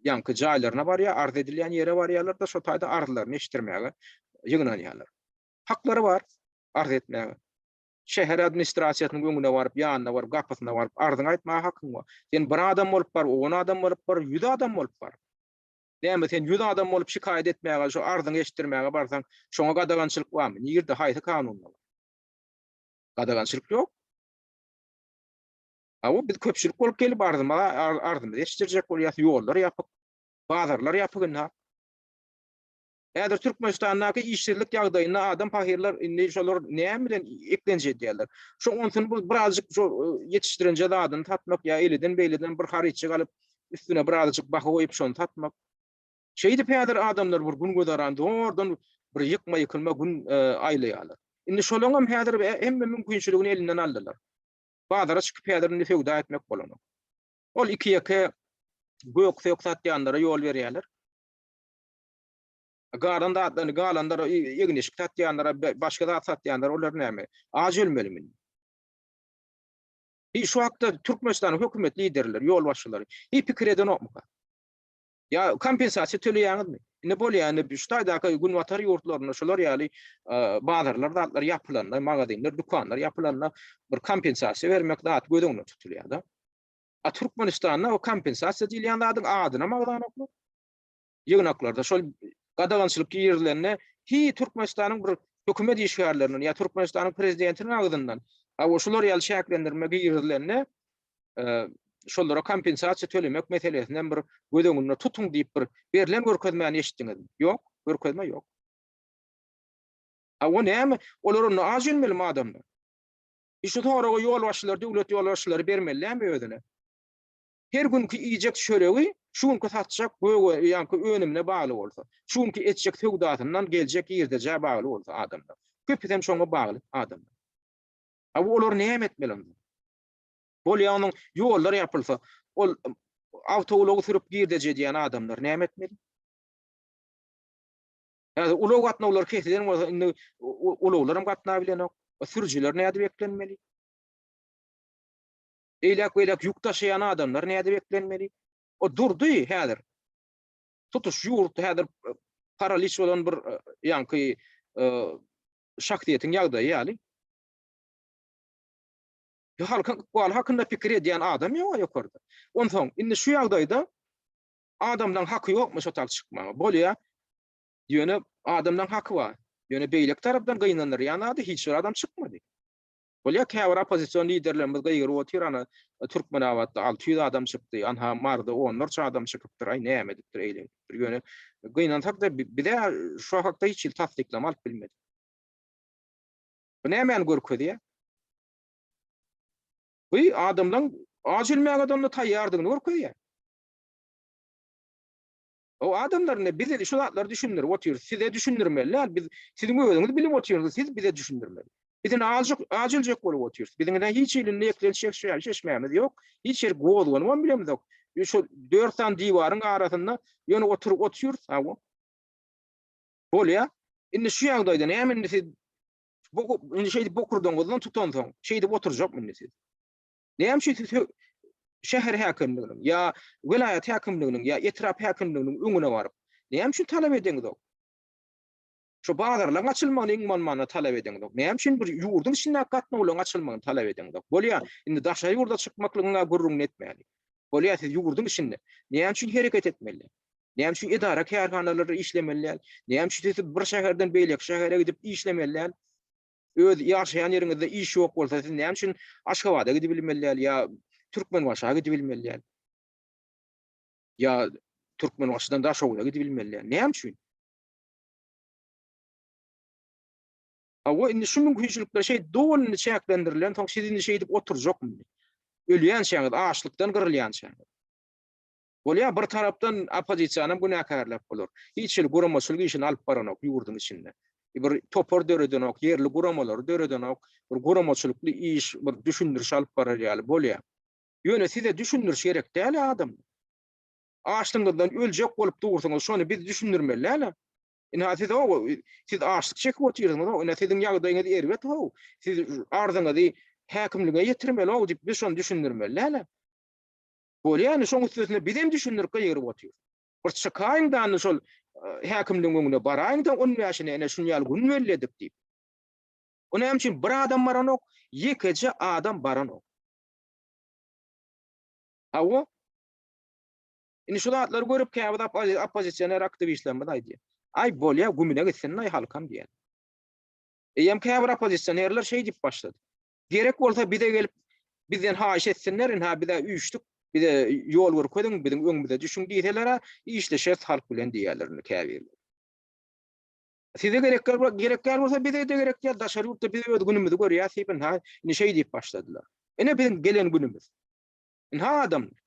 ýaňky jaýlaryna barýar, arz edilýän ýere barýarlar-da, şo taýda arzlaryny eşitdirmäge ýygnanýarlar. Haklary bar arz etmäge. Şäher administrasiýasynyň öňüne baryp, ýanyna baryp, gapysyna baryp, arzyňy aýtmaga hakyň bar. Sen bir adam bolup bar, on adam bolup bar, ýüz adam bolup bar. Näme sen ýüz adam bolup şikaýat etmäge, şu arzyňy eşitdirmäge barsaň, şoňa gadagançylyk barmy? Nirde, haýsy kanunda bar? Gadagançylyk ýok. Hawa, biz köpçülik bolup gelip arzyma arzymyzy eşitdirjek bolýas, ýollar ýapyk, bazarlar ýapyk indi. Häzir Türkmenistandaky işsizlik ýagdaýynda adam pahyrlar indi şolar näme bilen eklenç edýärler? Şo onsun bu birazjyk şo e, ýetişdirenje zadyny satmak ýa eliden beýleden bir harytjyk alyp üstüne birazjyk baha goýup şony satmak. Şeýdip häzir adamlar bir gün gözaran zordan bir ýykma ýykylma gün e, aýlaýarlar. Indi şolaň hem häzir e, hemme mümkinçiligini elinden aldylar. Bazara çykyp häzir indi söwda etmek bolanok. Ol iki ýeke gök sök satýanlara ýol berýärler. Galan zatlaryny galanlara egin-eşik satýanlara, başga zat satýanlara olar näme? Aç ölmelimi? Hiç şu hakda Türkmenistanyň hökümet liderleri, ýolbaşçylary hiç pikir edenokmyka? Ýa kompensasiýa töleýäňizmi? Indi bolýar, indi şu taýdaky günbatar ýurtlarynda şular ýaly bazarlar zatlar ýapylanda, magazinler, dükanlar ýapylanda bir kompensasiýa bermek zat göz öňünde tutulýar-da. A Türkmenistanda o kompensasiýa diýilýän zadyň adynam agzanoklar. Ýygnaklarda şol gadagançylyk girizilende hi Türkmenistanyň bir hökümet işgärlerinden ýa Türkmenistanyň prezidentiniň agzyndan a şular ýaly çäklendirme girizilende e, şolara kompensasiýa tölemek meselesinden bir göz öňünde tutuň diýip bir berlen görkezmäni eşitdiňizmi? Ýok, görkezme ýok. A o näme? Olar onda aç ölmelimi adamlar? E şu soragy ýolbaşçylar, döwlet ýolbaşçylary bermeli dälmi özüne? Her günki iýjek çöregi şu günki satjak göge ýaňky önümine bagly bolsa, şu günki etjek söwdasyndan geljek girdejä bagly bolsa adamlar. Köpüsem şoňa bagly adamlar. A olar näme etmeli onda? Bolýa onuň ýollar ýapylsa, ol awtoulagy sürüp girdeji edýän adamlar näme etmeli? Häzir ulag gatnawlary kesilen bolsa, indi ulaglar hem gatnabilenok. Sürüjiler nädip eklenmeli? Eýläk-beýläk ýük daşaýan adamlar nädip eklenmeli? O durdy häzir. Tutuş ýurt häzir e, paraliç bolan bir e, ýaňky e, şahsyýetiň ýagdaýy ýaly. Halkyň ykbaly hakynda pikir edýän adam ýok ýokarda. Onsoň indi şu ýagdaýda adamlaryň haky ýokmy şo tak çykmaga? Bolýar. Ýöne adamlaryň haky bar. Ýöne beýleki tarapdan gynandyrýan zady hiç bir adam çykmady. Bolýar käbir oppozision liderlerimiz gygyryp otyr ana Türkmenabatda 600 adam çykdy, anha Maryda onlarça adam çykypdyr, aý näme edipdir, eýle edipdir. Ýöne gynansak-da bize şu hakda hiç hili tassyklama alyp bilmedik. Bu nämäni görkezýär? Bu adamlaryň aç ölmäge-de onda taýýardygyny görkezýär. O adamlar indi bize şu zatlary düşündirip otyr. Size düşündirmeli däl. Biz siziň özüňiz bilip otyrsyňyz, siz bize düşündirmeli. Biz indi azjyk aç öljek bolup otyrys. Biziň indi hiç hili indi eklenç çeşmämiz ýok. Hiç ýer gozganybam bilemizok. Şu dört sany diwaryň arasynda ýöne oturyp otyrys. Hawa. Bolýa. Indi şu ýagdaýda näme indi siz indi şeýdip bokurdagyňyzdan tutansoň, şeýdip oturjakmy indi siz? Näme üçin siz şäher häkimliginiň ýa welaýat häkimliginiň ýa etrap häkimliginiň öňüne baryp, näme üçin talap edeňizok? Şu bazarlaryň açylmagyny iň bolmanda talap edeňizok. Näme üçin bir ýurduň içindäki gatnawlaryň açylmagyny talap edeňizok? Bolýar, indi daşary ýurda çykmaklygyň gürrüňini etmäli. Bolýar, siz ýurduň içinde näme üçin hereket etmeli? Näme üçin edara-kärhanalarda işlemeli däl? Näme üçin siz bir şäherden beýleki şähere gidip işlemeli däl? Öz ýaşaýan ýeriňizde iş ýok bolsa, siz näme üçin Aşgabada gidibilmeli däl ýa Türkmenbaşa gidibilmeli däl? Ýa Türkmenbaşydan Daşoguza gidibilmeli däl? Näme üçin? Hawa, indi şu mümkinçilikler şeý doly indi çäklendirilen soň siz indi şeýdip oturjakmy? Ölýänçäňiz, açlykdan gyrylýançaňyz. Bolýar, bir tarapdan oppozisiýanam günäkärläp bolar. Hiç hili guramaçylyk işini alyp baranok ýurduň içinde. Bir topar döredenok, ýerli guramalary döredenok, bir guramaçylykly iş, bir düşündiriş alyp barar ýaly bolýar. Ýöne size düşündiriş gerek däl adam. Açlygyňyzdan öljek bolup dursuňyz, şony biz düşündirmeli däl. Ine siz o, siz açlyk çekip otyrsyňyz, ine siziň ýagdaýyňyz erbet how. Siz arzyňyzy häkimlige ýetirmeli how diýip biz şony düşündirmeli däl. Bolýany şoň üstesine bizem düşündirip gygyryp otyr. Bir çykaýyň-da indi şol häkimligiň öňüne baraýyň-da on bäşine ene şun ýaly gün belledik diýip. O näme üçin bir adam baranok, ýekeje adam baranok. Hawa. Indi şu zatlary görüp käbir oppozisioner aktiwistlerimiz aýdýar. Aý bolýa gümüne gitsin-aý halkam diýýär. Eýýäm käbir oppozisionerler şeý diýip başlady. Gerek bolsa bize gelip, bizden haýyş etsinler, ynha biz-ä üýşdük, bize ýol görkeziň, biziň öňümize düşüň diýseler-ä, işleşeris halk bilen diýýärler indi käbirleri. Size gerek gerek däl bolsa bize-de gerek däl, daşary ýurtda biz öz günümizi görýäs diýip, ynha indi şeý diýip başladylar. Ine biziň gelen günümiz. Ynha adamlar.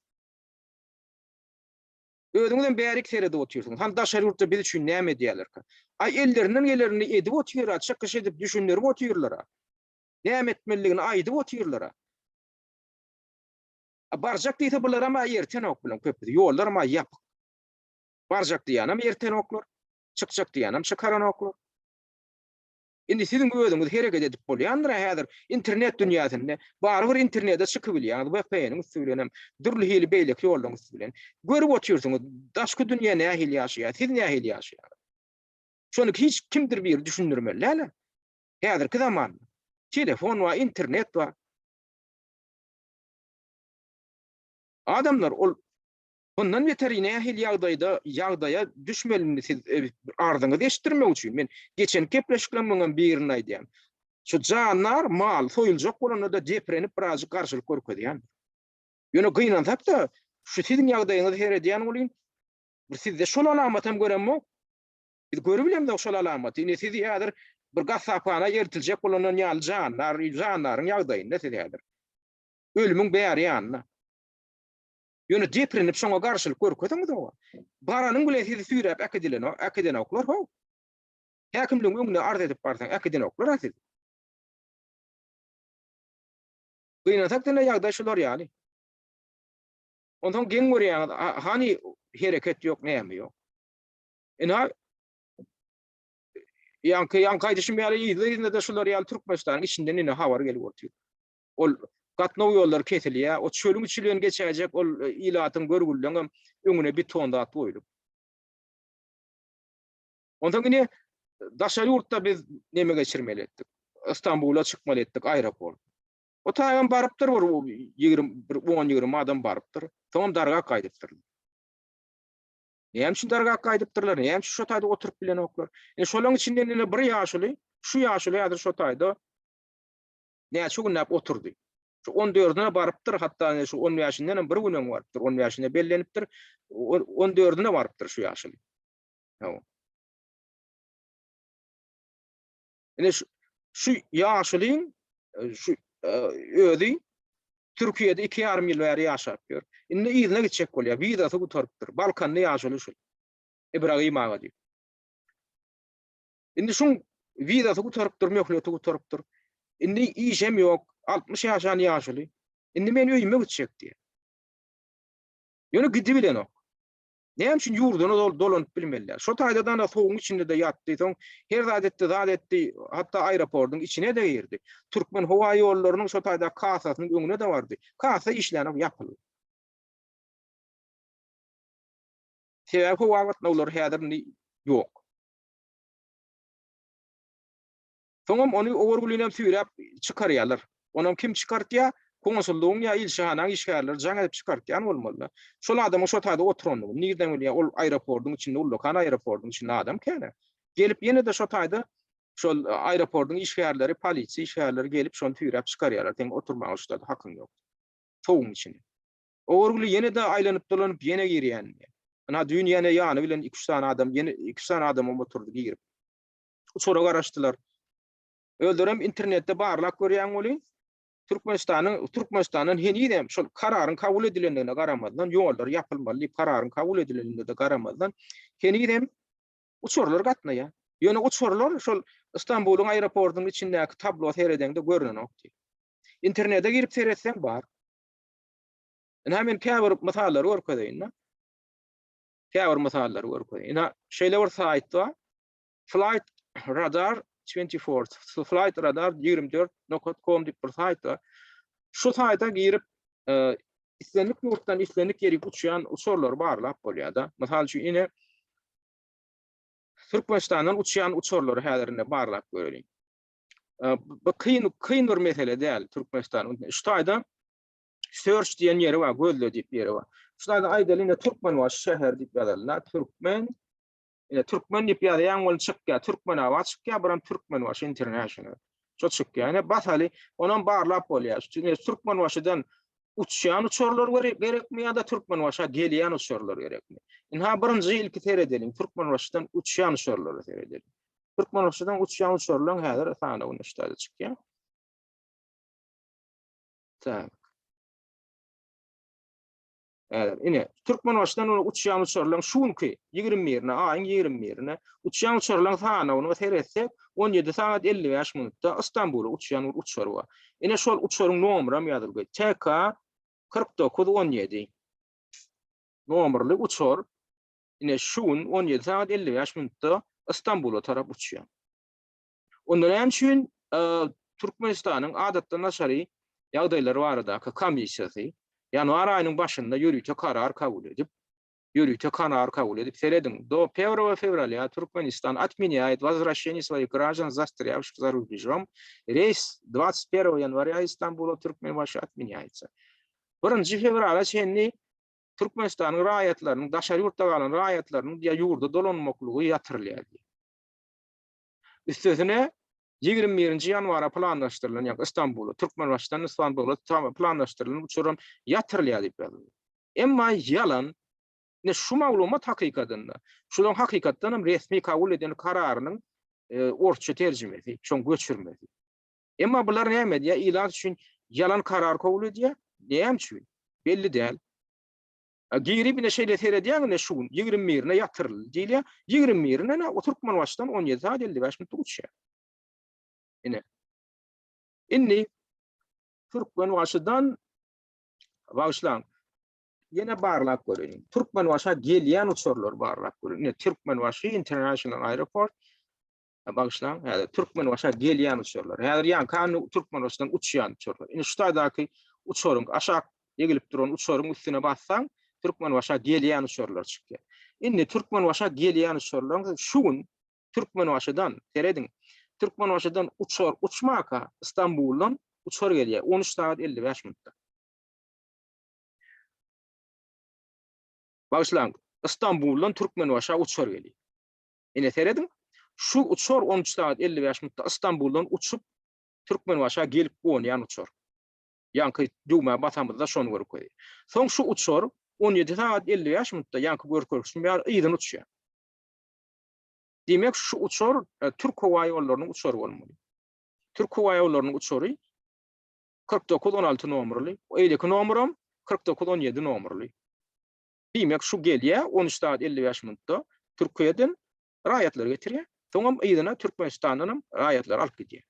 Özüňizem bärik seredip otyrsyňyz. Hany daşary ýurtda biz üçin näme edýärlerkä? Aý ellerinden gelerini edip otyr-a, çykyş edip düşündirip otyrlar-a. Näme etmelidigini aýdyp otyrlar-a. A barjak diýse bularam-a ertenok bulaň köpüsi. Ýollaram-a ýapyk. Barjak diýýänem ertenoklar. Çykjak diýýänem çykaranoklar. Indi siziň özüňiz hereket edip bolýandyr-a häzir internet dünýäsinde. Barybir internete çykybilýäňiz VPN-iň üsti bilenem, dürli hili beýleki ýollaryň üsti bilen. Görüp otyrsyňyz, daşky dünýä nähili ýaşaýar, siz nähili ýaşaýaňyz. Şony hiç kimdir biri düşündirmeli däl-ä. Häzirki zamanda telefon bar, internet bar. Adamlar ol bundan beteri nähili ýagdaýda ýagdaýa düşmelini siz e, arzyňyzy eşitdirmek üçin men geçen gepleşiklerimiň hem birini aýdýan. Şu jandar mal soýuljak bolanda-da deprenip birazjyk garşylyk görkezýän. Ýöne gynansak-da şu siziň ýagdaýyňyzy seredýän welin bir sizde şol alamatam göremok. Biz görübilemzok şol alamaty. Ine siz häzir bir gassaphana ertiljek bolandan ýaly jandar, jandaryň ýagdaýynda siz häzir. Ölümiň bäri ýanynda. Ýöne deprenip şoňa garşylyk görkeziňiz oňa. Baranyň bilen sizi süýräp äkidilenok, äkidenoklar how. Häkimligiň öňüne arz edip barsaň äkidenoklar-a sizi. Gynansak ine ýagdaý şular ýaly. Onsoň geň görýäňiz, hany hereket ýok, näme ýok. Ina ýaňky ýaňky aýdyşym ýaly yzly-yzyna-da şular ýaly Türkmenistanyň içinden ine habar gelip otyr. Ol gatnaw ýollary kesilýär, o çölüň içi bilen geçäýjek ol e, ilatyň görgülileňem öňüne beton zat goýlup. Onsoň ine daşary ýurtda biz neme geçirmeli etdik. Istanbula çykmaly etdik aeroport. O taýam barypdyr bir 20 bir 10-20 adam barypdyr. Soňam dargap gaýdypdyr. Näme üçin dargap gaýdypdyrlar? Näme üçin şo taýda oturyp bilenoklar? Ine şolaryň içinden ine bir ýaşuly, şu ýaşuly häzir şo taýda näçe günläp oturdy. Şu 14-üne barypdyr, hatda ine şu 15-inden hem bir gün öň barypdyr. 15-ine bellenipdir. 14-üne barypdyr şu ýaşuly. Hawa. Ine şu, şu ýaşulyň e, şu e, özi Türkiýede iki ýarym ýyl bäri ýaşap ýör. Indi yzyna gitjek bolýar. Wizasy gutarypdyr. Balkanly ýaşuly şu. Ibragim aga diýip. Indi şuň wizasy gutarypdyr, möhleti gutarypdyr. Indi işem ýok, 60 ýaşan ýaşuly. Indi men öýüme gitjek diýýär. Ýöne gidibilenok. Näme üçin ýurduna dolanyp bilmeliler? Şo taýda-da sowugyň içinde-de ýatdy, soň her zat etdi, zat etdi, hatda aeroportyň içine-de girdi. Türkmen howa ýollarynyň şo taýda kassasynyň öňüne-de bardy. Kassa işlänok, ýapyldy. Sebäbi howa gatnawlary häzir indi ýok. Soňam ony Owargülinem süýräp çykarýarlar. Onam kim çykartýar? Konsullygyň ýa ilçihanaň işgärleri jaň edip çykartýan bolmaly-da. Şol adamyň şo taýda oturandygyny nirden bilýär? Ol aeroportyň içinde, ullakan aeroportyň içinde adam kän-ä. Gelip ýene-de şo taýda şol aeroportyň işgärleri, polisiýa işgärleri gelip şony süýräp çykarýarlar. Seň oturmaga şu taýda hakyň ýok. Sowugyň içinde. Owargüli ýene-de aýlanyp-dolanyp ýene girýän. Ynha düýn ýene ýany bilen iki-üç sany adam, ýene iki-üç sany adamam oturdy girip. Uçara garaşdylar. Özlerem internetde barlap görýän welin, Türkmenistanyň Türkmenistandan henizem şol kararyň kabul edilendigine garamazdan, ýollar ýapylmaly diýip kararyň kabul edilendigine garamazdan, henizem uçarlar gatnaýar. Ýöne uçarlar şol Stambulyň aeroportunyň içindäki tablo seredeňde görnenok diýip. Internete girip seretseň bar. Ynha men käbir mysallary görkezeýin-de. Käbir mysallary görkezeýin. Ynha şeýle bir saýt bar. Flight Radar 24, Flight Radar 24.com diýip bir saýt bar. Şu saýta girip, e, islendik ýurtdan islendik ýere uçýan uçarlary barlap bolýar-da. Mysal üçin, ine Türkmenistandan uçýan uçarlary häzir ine barlap göreliň. E, bu kyn kyn bir mesele däl Türkmenistan. Şu taýda search diýen ýeri bar, gözle diýip ýeri bar. Şu taýda aýdaly ine Türkmenbaşy şäheri diýip ýazaly. Türkmen Ine türkmen diýip ýazýaň ol çykýar. Türkmenabat çykýar, biram Türkmenbaşy International. Şo çykýar. Ine basaly, onam barlap bolýar. Ine Türkmenbaşydan uçýan uçarlar gerekmi ýa-da Türkmenbaşa gelýän uçarlar gerekmi? Ynha birinji ilki seredeliň, Türkmenbaşydan uçýan uçarlara seredeliň. Türkmenbaşydan uçýan uçarlaryň häzir sanawyny şu taýda çykýar. Tak. Häzir, ine, Türkmenbaşydan uçýan uçarlaryň şu günki 21-ine, aýyň 21-ine uçýan uçarlaryň sanawyna seretsek, 17 sagat 55 minutda Istanbula uçýan bir uçar bar. Ine, şol uçaryň nomeram ýazylgy. TK 4917 nomerli uçar ine şu gün 17 sagat 55 minutda Istanbula tarap uçýar. Onda näme üçin Türkmenistanyň adatdan daşary ýagdaýlar baradaky komissiýasy ýanwar aýynyň başynda ýörite karar kabul edip, ýörite karar kabul edip, serediň, do pierwого fewralýa Türkmenistan otmenýaýet wozwraşeniýe swoich graždan zastrýawşih za rubežom, reýs 21 ýanwarýa iz Stambula Türkmenbaşy otmenýaýetsa. Birinji fewrala çenli Türkmenistanyň raýatlarynyň, daşary ýurtda galan raýatlarynyň diýýär ýurda dolanmaklygy ýatyrylýar diýýär. Üstesine, 21-nji ýanwara planlaşdyrylan, ýagny Istanbula, Türkmenbaşydan Istanbula planlaşdyrylan uçaram ýatyrylýar diýip ýazyldy. Emma ýalan, ine şu maglumat hakykatynda, şularyň hakykatdan hem resmi kabul eden kararynyň e, orsça terjimesi, şoň göçürmesi. Emma bular näme edýär? Ilat üçin ýalan karar kabul edýär. Näme üçin? Belli däl. Girip ine şeýle seredýäň ine şu gün 21-ine ýatyryldy diýilýär. 21-ine ine o Türkmenbaşydan 17 sagat 55 minutda uçýar. Ine. Indi Türkmenbaşydan bagyşlaň. Ýene barlap göreýin. Türkmenbaşa gelýän uçarlary barlap göreýin. Ine Türkmenbaşy International Airport Bagyşlaň, häzir Türkmenbaşa gelýän uçarlar. Häzir ýaňky Türkmenbaşydan uçýan uçarlar. Indi şu taýdaky uçaryň aşak egilip duran uçaryň üstüne bassaň, Türkmenbaşa gelýän uçarlar çykýar. Indi Türkmenbaşa gelýän uçarlaryň şu gün Türkmenbaşydan serediň. Türkmenbaşydan uçar uçmaka Istanbuldan uçar gelýär 13 sagat 55 minutda. Bagyşlaň, Istanbuldan Türkmenbaşa uçar gelýär. Ine serediň, şu uçar 13 sagat 55 minutda Istanbuldan uçup Türkmenbaşa gelip gonýan uçar. Ýaňky düwmä basamyzda şony görkezýär. Soň şu uçar 17 sagat 55 minutda ýaňky görkezişim ýaly yzyna uçýar. Diýmek şu uçar e, Türk howa ýollarynyň uçary bolmaly. Türk howa ýollarynyň uçary 4916 nomerli, eýleki nomeram 4917 nomerli. Diýmek şu gelýär 13 sagat 55 minutda. Türkiýeden raýatlary getirýär. Soňam yzyna Türkmenistandan hem raýatlary alyp gidýär.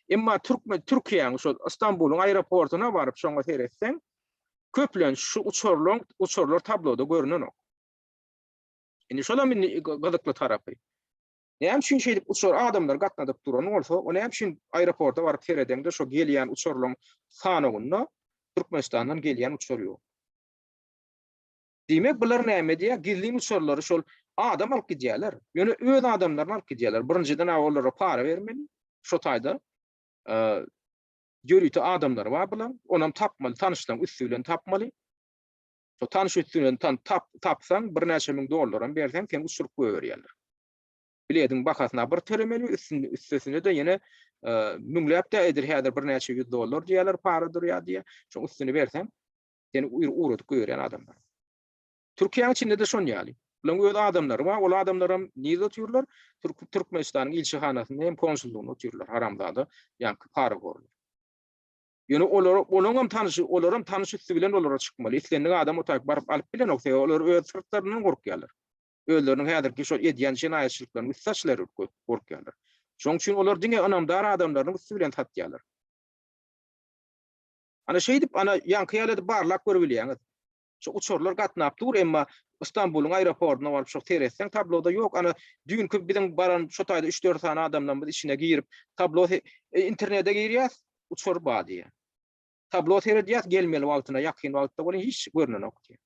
Emma Türkmen Türkiýäniň şol Istanbulyň aeroportuna baryp şoňa seretseň, köplenç şu uçarlaryň uçarlar tabloda görünenok. Indi şolam indi gyzykly tarapy. Näme üçin şeýdip uçar adamlar gatnadyp duran bolsa, o näme üçin aeroporta baryp seredeňde şo gelýän uçarlaryň sanawynda Türkmenistandan gelýän uçar ýok. Diýmek, bular näme edýär? Gizlin uçarlary şol adam alyp gidýärler. Ýöne öz adamlaryny alyp gidýärler. Birinjiden olara para bermeli. Şo taýda ýörite adamlary bar bularyň. Onam tapmaly, tanyşlaryň üsti bilen tapmaly. Şo tanyş üsti bilen tan tap tapsaň, birnäçe müň dollaram berseň, seni uçuryp goýberýärler. Bilediň bahasyna bir tölemeli, üstünde üstesine-de ýene müňläp-de edil häzir birnäçe ýüz dollar diýýärler, para durýar diýýär. Şoň üstüni berseň, seni ugradyp goýberýän adamlar. Türkiýäniň içinde-de şon ýaly. Bularyň öz adamlary bar, ol adamlaram nirde otyrlar? Türk Türkmenistanyň ilçihanasynda hem konsullygynda otyrlar, haramzada, ýaňky parahorlar. Ýöne olara, olaňam tanyşy, olaram tanyş üsti bilen olara çykmaly. Islendik adam o taýyk baryp alyp bilenok, sebäbi olar öz syrtlaryndan gorkýarlar. Özleriniň häzirki şol edýän jenaýatçylyklarynyň üsti açylar gorkýarlar. Şonuň üçin olar diňe ynamdar adamlarynyň üsti bilen satýarlar. Ana şeýdip, ana ýaňky ýaly edip barlap görübilýäňiz. Şu uçarlar gatnap dur, emma Istanbulyň aeroportuna baryp şo seretseň tabloda ýok. Ana düýnki biziň baran şo taýda 3-4 sany adamlarymyz içine girip, tablo e, internete girýäs, uçar bar diýýär. Tablo seredýäs, gelmeli wagtyna ýakyn wagtda welin hiç görnenok diýýär.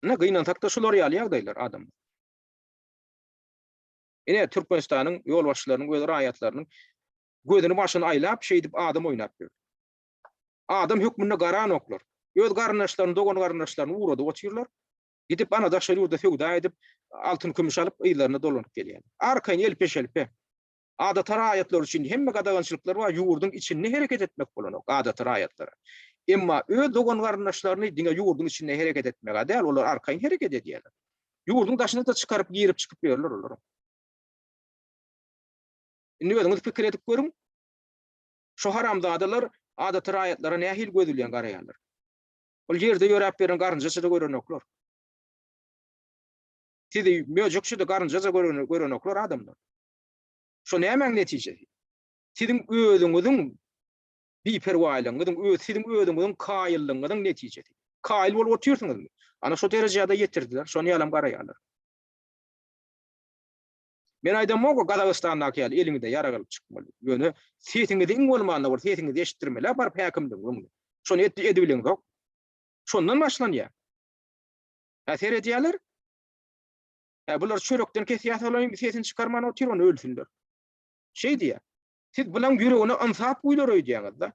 Ine gynansak-da şular ýaly ýagdaýlar adamlar. Ine Türkmenistanyň ýolbaşçylarynyň öz raýatlarynyň gözüni başyny aýlap şeýdip adam oýnap ýör. Adam hökmünde garanoklar. Öz garyndaşlaryny, dogan-garyndaşlaryny ugradyp otyrlar. Gidip ana daşary ýurda söwda edip, altyn-kümüş alyp yzlaryna dolanyp gelýärler. Arkaýyn elpe-şelpe. Adaty raýatlar üçin hemme gadagançylyklar bar, ýurduň içinde hereket etmek bolanok adaty raýatlara. Emma öz dogan-garyndaşlaryny diňe ýurduň içinde hereket etmeg-ä däl, olar arkaýyn hereket edýärler. Ýurduň daşyna-da çykaryp girip-çykyp ýörler olaryň. Indi özüňiz pikir edip görüň. Şu haramzadalar adaty raýatlara nähili göz bilen garaýarlar? Ol ýerde ýöräp ýören garynjaça-da görenoklar. Sizi möjekçe-de garynjaça görenoklar adamlar. Şo nämäň netijesi? Siziň özüňiziň biperwaýlygyňyzyň, öz siziň özüňiziň kaýyllygyňyzyň netijesi. Kaýyl bolup otyrsyňyzmy? Ana şo derejä-de ýetirdiler, şony ýalam garaýarlar. Men aýdamok Gazagystandaky ýaly eliňde ýarag alyp çykmaly. Ýöne sesiňizi iň bolmanda bir sesiňizi eşitdirmeli baryp häkimligiň öňünde. Şony et edibileňzok. Şondan başlanýar. Hä seredýärler. Hä bular çörekden kesýär solam sesini çykarman otyr ony ölsünler. Şeý diýýär. Siz bulaň ýüregine ynsap guýlar öýdýäňiz-de.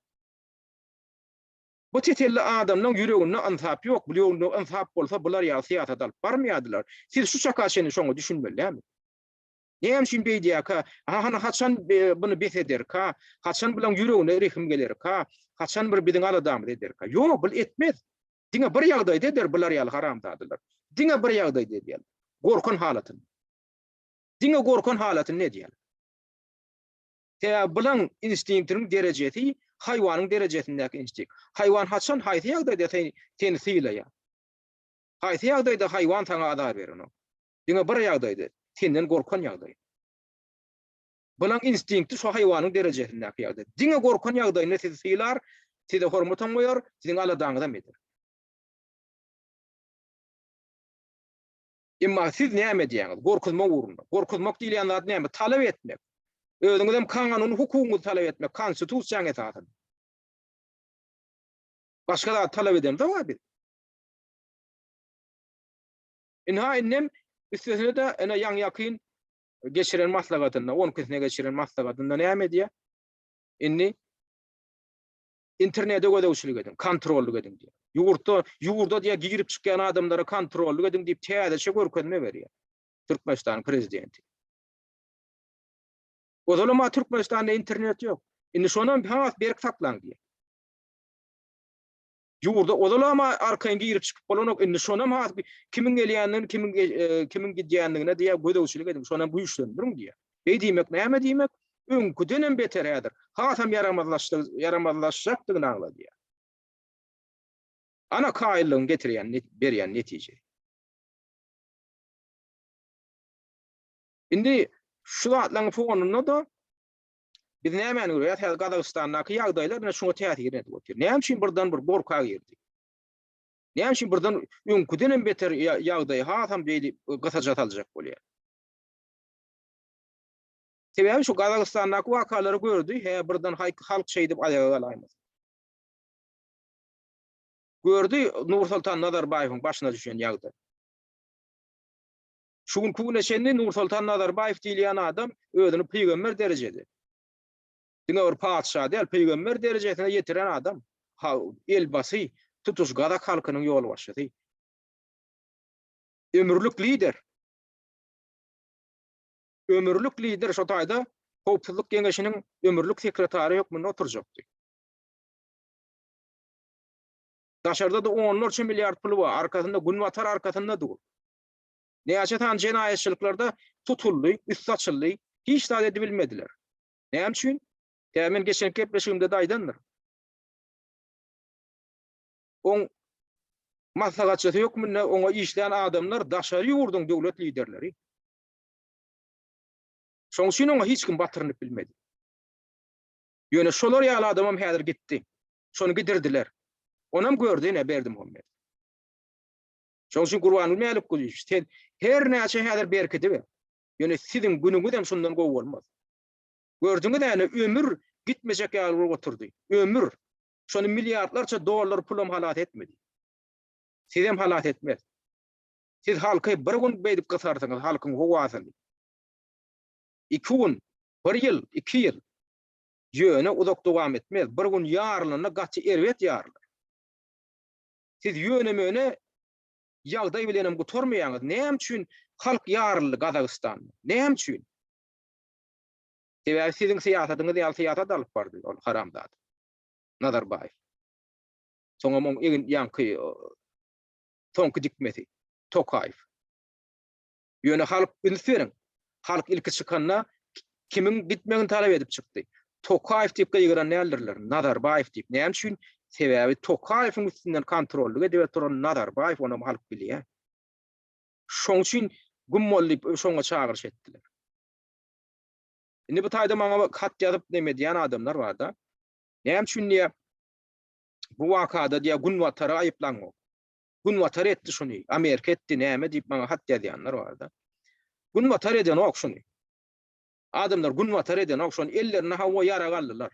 Bu tetelli adamlaň ýüreginde ynsap ýok, bu ýüreginde ynsap bolsa bular ýaly syýasat alyp barmaýardylar. Siz şu çaka çenli şoňa düşünmeli dälmi? Näme üçin beýdýärka? Hany haçan buny bes ederka? Haçan bulaň ýüregine rehim gelerka? Haçan bir biziň aladamyzy ederka? Ýok, bul etmez. Diňe bir ýagdaýda eder bular ýaly haramzadalar. Diňe bir ýagdaýda edýärler. Gorkan halatynda. Diňe gorkan halatynda edýärler. Sebäbi bulaň instinktiniň derejesi haýwanyň derejesindäki instinkt. Haýwan haçan haýsy ýagdaýda seni sylaýar? Haýsy ýagdaýda haýwan saňa azar berenok? Diňe bir ýagdaýda, senden gorkan ýagdaýynda. Bulaň instinkti şo haýwanyň derejesindäki ýagdaý. Diňe gorkan ýagdaýynda sizi sylar, size hormatam goýar, siziň aladaňyzam eder. Emma siz näme edýäňiz? Gorkuzmak ugrunda. Gorkuzmak diýilýän zat näme? Talap etmek. Özüňizem kanuny hukugyňyzy talap etmek, konstitusiýaň esasynda. Başga zat talap edemzok-a biz. Ynha indem üstesine-de ene ýaňy-ýakyn geçiren maslahatynda, on ikisine geçiren maslahatynda näme edýär? Indi internete gözegçilik ediň, kontrollyk ediň diýýär. Ýurtda, ýurda diýýär girip çykýan adamlara kontrollyk ediň diýip täzeçe görkezme berýär. Türkmenistanyň prezidenti. Ozalam Türkmenistanda internet ýok. Indi şonam has berk saklaň diýýär. Ýurda ozalam arkaýyn girip çykyp bolanok. Indi şonam has kimiň gelýändigini, kimiň e, kimiň gidýändigine diýýär gözegçilik ediň, şonam güýçlendiriň diýýär. Beý diýmek näme diýmek? Öňküdenem beter häzir. Hasam ýaramazlaşdy, ýaramazlaşjakdygyny aňladýar. Ana kaýyllygyň getirýän, berýän netijesi. Indi şu zatlaryň fonunda-da biz nämäni görýäris? Häzir Gazagystandaky ýagdaýlar ine şuňa täsir edip otyr. Näme üçin birden bir gorka girdi? Näme üçin birden öňküden hem beter ýagdaýy hasam beýle gysaja saljak bolýar? Sebäbi şu Gazagystandaky wakalary gördi, hä birden halk şeýdip aýaga galaýmasyn. Gördi Nursoltan Nazarbaýewiň başyna düşen ýagdaý. Şu günki güne çenli Nursoltan Nazarbaýew diýilýän adam özüni pygamber derejede, diňe bir patyşa däl, pygamber derejesine ýetiren adam, elbasy, tutuş gazak halkynyň ýolbaşçysy. Ömürlik lider. Ömürlik lider şo taýda Howpsuzlyk geňeşiniň ömürlik sekretary hökmünde oturjakdy. Daşarda-da onlarça milliard puly bar, arkasynda Günbatar arkasynda dur. Näçe sany jenaýatçylyklarda tutuldy, üsti açyldy, hiç zat edibilmediler. Näme üçin? Tä men geçen gepleşigimde-de aýdandyr. Oň maslahatçysy hökmünde oňa işlän adamlar daşary ýurduň döwlet liderleri. Şoň üçin oňa hiç kim batyrynyp bilmedi. Ýöne şolar ýaly adamam häzir gitdi. Şony gidirdiler. Onam gördi ine Berdimuhamedow. Şoň üçin Gurbanguly Mälikgulyýewiç, sen her näçe häzir berkidiber. Ýöne siziň günüňizem şundan gowy bolmaz. Gördüňiz äne ömür gitmejek ýaly bolup oturdy. Ömür. Şony milliardlarça dollar pulam halas etmedi. Sizem halas etmez. Siz halky bir gün beýdip gysarsyňyz, halkyň howasyny. Iki gün, bir ýyl, iki ýyl. Ýöne uzak dowam etmez. Bir gün ýarylanda gaty erbet ýarylar. Siz ýöne-möne ýagdaý bilenem gutarmaýaňyz. Näme üçin halk ýaryldy Gazagystanda? Näme üçin? Sebäbi siziň syýasatyňyz ýaly syýasat alyp bardy ol haramzada. Nazarbaýew. Soňam oň egin ýaňky soňky dikmesi Tokaýew. Ýöne halk üns beriň. Halk ilki çykanda kimiň gitmegini talap edip çykdy? Tokaýew diýip gygyran däldirler, Nazarbaýew diýip. Näme üçin? Sebäbi Tokaýewiň üstünden kontrollyk edip oturan Nazarbaýew, onam halk bilýär. Şoň üçin güm bol diýip şoňa çagyryş etdiler. Indi bu taýda maňa hat ýazyp neme edýän adamlar bar-da. Näme üçin diýýär, bu wakada diýýär Günbatary aýyplaňok. Günbatar etdi şuny, Amerika etdi näme diýip maňa hat ýazýanlar barda. Günbatar edenok şuny. Adamlar Günbatar edenok şony ellerine hawa ýarag aldylar.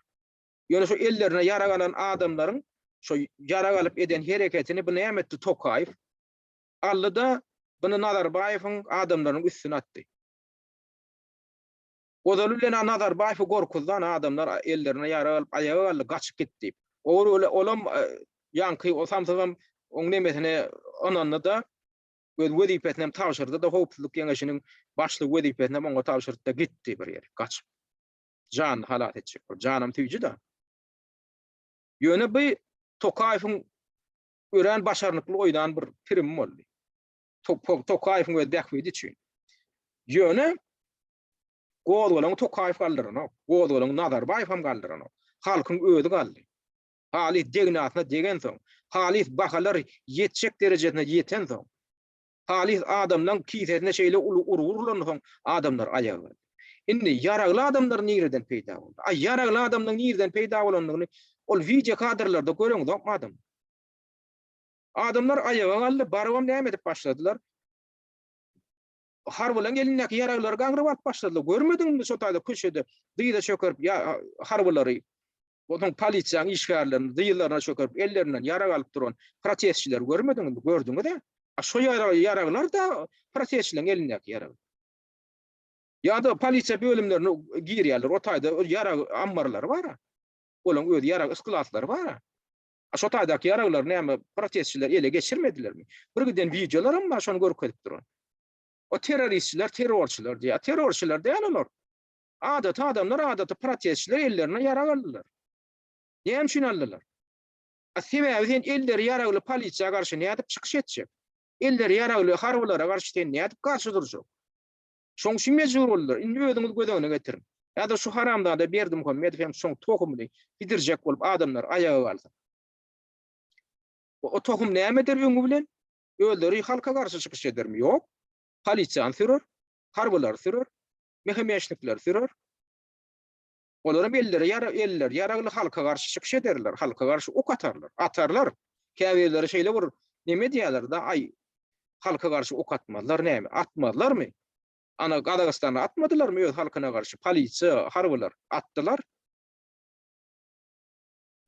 Ýöne şu ellerine ýarag alan adamlaryň şu ýarag alyp eden hereketini bu näme etdi Tokaýew? Aldy-da buny Nazarbaýewiň adamlarynyň üstüne atdy. Ozaly bilen-ä Nazarbaýewi gorkuzdan adamlar ellerine ýarag alyp aýaga galdy, gaçyp git diýip. Ol olam ýaňky o samsygam oň nemesine ynandy-da, öz wezipesini hem tabşyrdy-da, howpsuzlyk geňeşiniň başlygy wezipesini hem oňa tabşyrdy-da gitdi bir ýere gaçyp. Janyny halas etjek bolup. Janam süýji-de. Ýöne bu Tokaýewiň örän başarnykly oýnan bir pirimi boldy. Tokaýewiň öz bähbidi üçin. Ýöne gozgalaňy Tokaýew galdyranok. Gozgalaňy Nazarbaýew hem galdyranok. Halkyň özi galdy. Halys degnasyna degensoň, halys bahalar ýetjek derejesine ýetensoň, halys adamlaň kisesine şeýle uly urgy urlansoň adamlar aýaga galdy. Indi ýaragly adamlar nireden peýda boldy? A ýaragly adamlaň nireden peýda bolandygyny ol wideo kadrlarda göreňzokmy adamlar? Adamlar aýaga galdy, barybam näme edip başladylar? Harbylaryň elindäki ýaraglary gaňryp alyp başladylar. Görmediňmi şo taýda köçede dyza çökerip harbylary, onsoň polisiýanyň işgärlerini dyzlaryna çökerip, ellerinden ýarag alyp duran protestçileri görmediňizmi? Gördüňiz-ä? A şo ýaraglar-da protestçileriň elindäki ýarag. Ýa-da polisiýa bölümlerine girýärler, o taýda ýarag ammarlary bar-a. Olaryň öz ýarag sklatlary bar-a. A şo taýdaky ýaraglary näme protestçiler ele geçirmedilermi? Bir giden wideolaram bar şony görkezip duran. O terroristçiler terrorçylar diýýär. Terrorçylar däl olar. Adaty adamlar, adaty protestçiler ellerine ýarag aldylar. Näme üçin aldylar? A sebäbi sen elleri ýaragly polisiýa garşy nädip çykyş etjek? Elleri ýaragly harbylara garşy sen nädip garşy durjak? Şoň üçin mejbur boldular. Indi özüňiz göz öňüne getiriň. Ýa-da şu haramzada Berdimuhamedow hem şoň tohumyny gidirjek bolup adamlar aýaga galsa. O tohum näme eder öňi bilen? Özleri halka garşy çykyş edermi? Ýok. Polisiýany sürer, harbylary sürer. Mehemeşnikleri sürer. Olaram elleri ýara elleri ýaragly halka garşy çykyş ederler, halka garşy ok atarlar. Atarlar. Käbirleri şeýle bir neme diýýärler-de, aý, halka garşy ok atmazlar näme? Atmazlarmy? Ana Gazagystanda atmadylarmy öz halkyna garşy polisiýa, harbylar? Atdylar.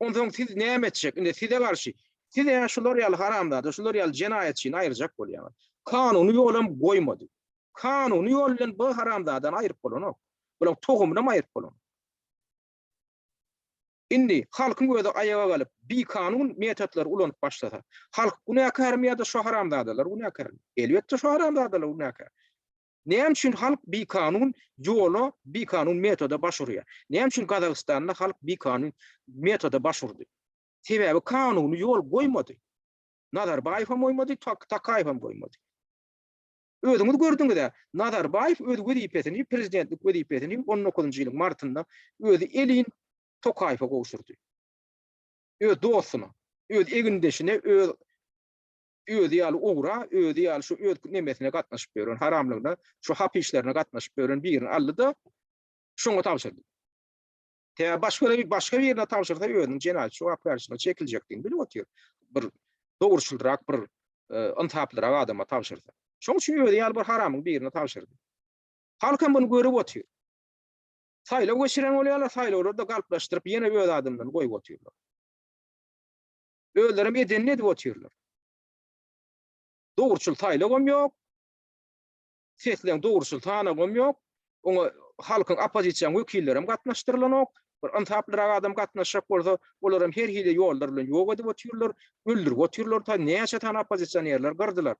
Onsoň siz näme etjek? Indi size garşy siz-ä şular ýaly haramzada, şular ýaly jenaýatçyny aýyrjak bolýaňyz. Kanuny ýolam goýmady. Kanuny ýol bilen bu haramzadany aýryp bolanok. Bulaň tohumynam aýryp bolanok. Indi halkyň özi aýaga galyp, bikanun metodlary ulanyp başlasa, halk günäkärmi ýa-da şo haramzadalar günäkärmi? Elbetde şo haramzadalar günäkär. Näme üçin halk bikanun ýola, bikanun metoda baş urýar? Näme üçin Gazagystanda halk bikanun metoda baş urdy? Sebäbi kanuny ýol goýmady. Nazarbaýew hem goýmady, Tokaýew hem goýmady. Özüňiz gördüňiz-ä, Nazarbaýew öz wezipesini, prezidentlik wezipesini on dokuzynjy ýylyň martynda özi elin Tokaýewe gowşurdy. Öz dostuna, öz egindeşine, öz özi ýaly ogra, özi ýaly şu öz nemesine gatnaşyp ýören, haramlygyna, şu hap işlerine gatnaşyp ýören birini aldy-da, şoňa tabşyrdy. Tä başga başga birine tabşyrsa özüniň jenaýat jogapkärçiligine çekiljekdigini bilip otyr. Bir dogruçylrak, bir ynsaplyrak adama tabşyrsa. Şoň üçin özi ýaly bir haramyň birine tabşyrdy. Halk hem muny görüp otyr. Saýlaw geçiren bolýarlar, saýlawlary-da galplaşdyryp ýene öz adamlaryny goýup otyrlar. Özlerem edenini edip otyrlar. Dogruçyl saýlawam ýok. Sesleň dogruçyl sanawam ýok. Oňa halkyň oppozisiýanyň wekillerem gatnaşdyrylanok. Bir ynsaplyrak adam gatnaşjak bolsa, olaram her hili ýollar bilen ýok edip otyrlar, öldürip otyrlar. Ta näçe sany oppozisionerler gyrdylar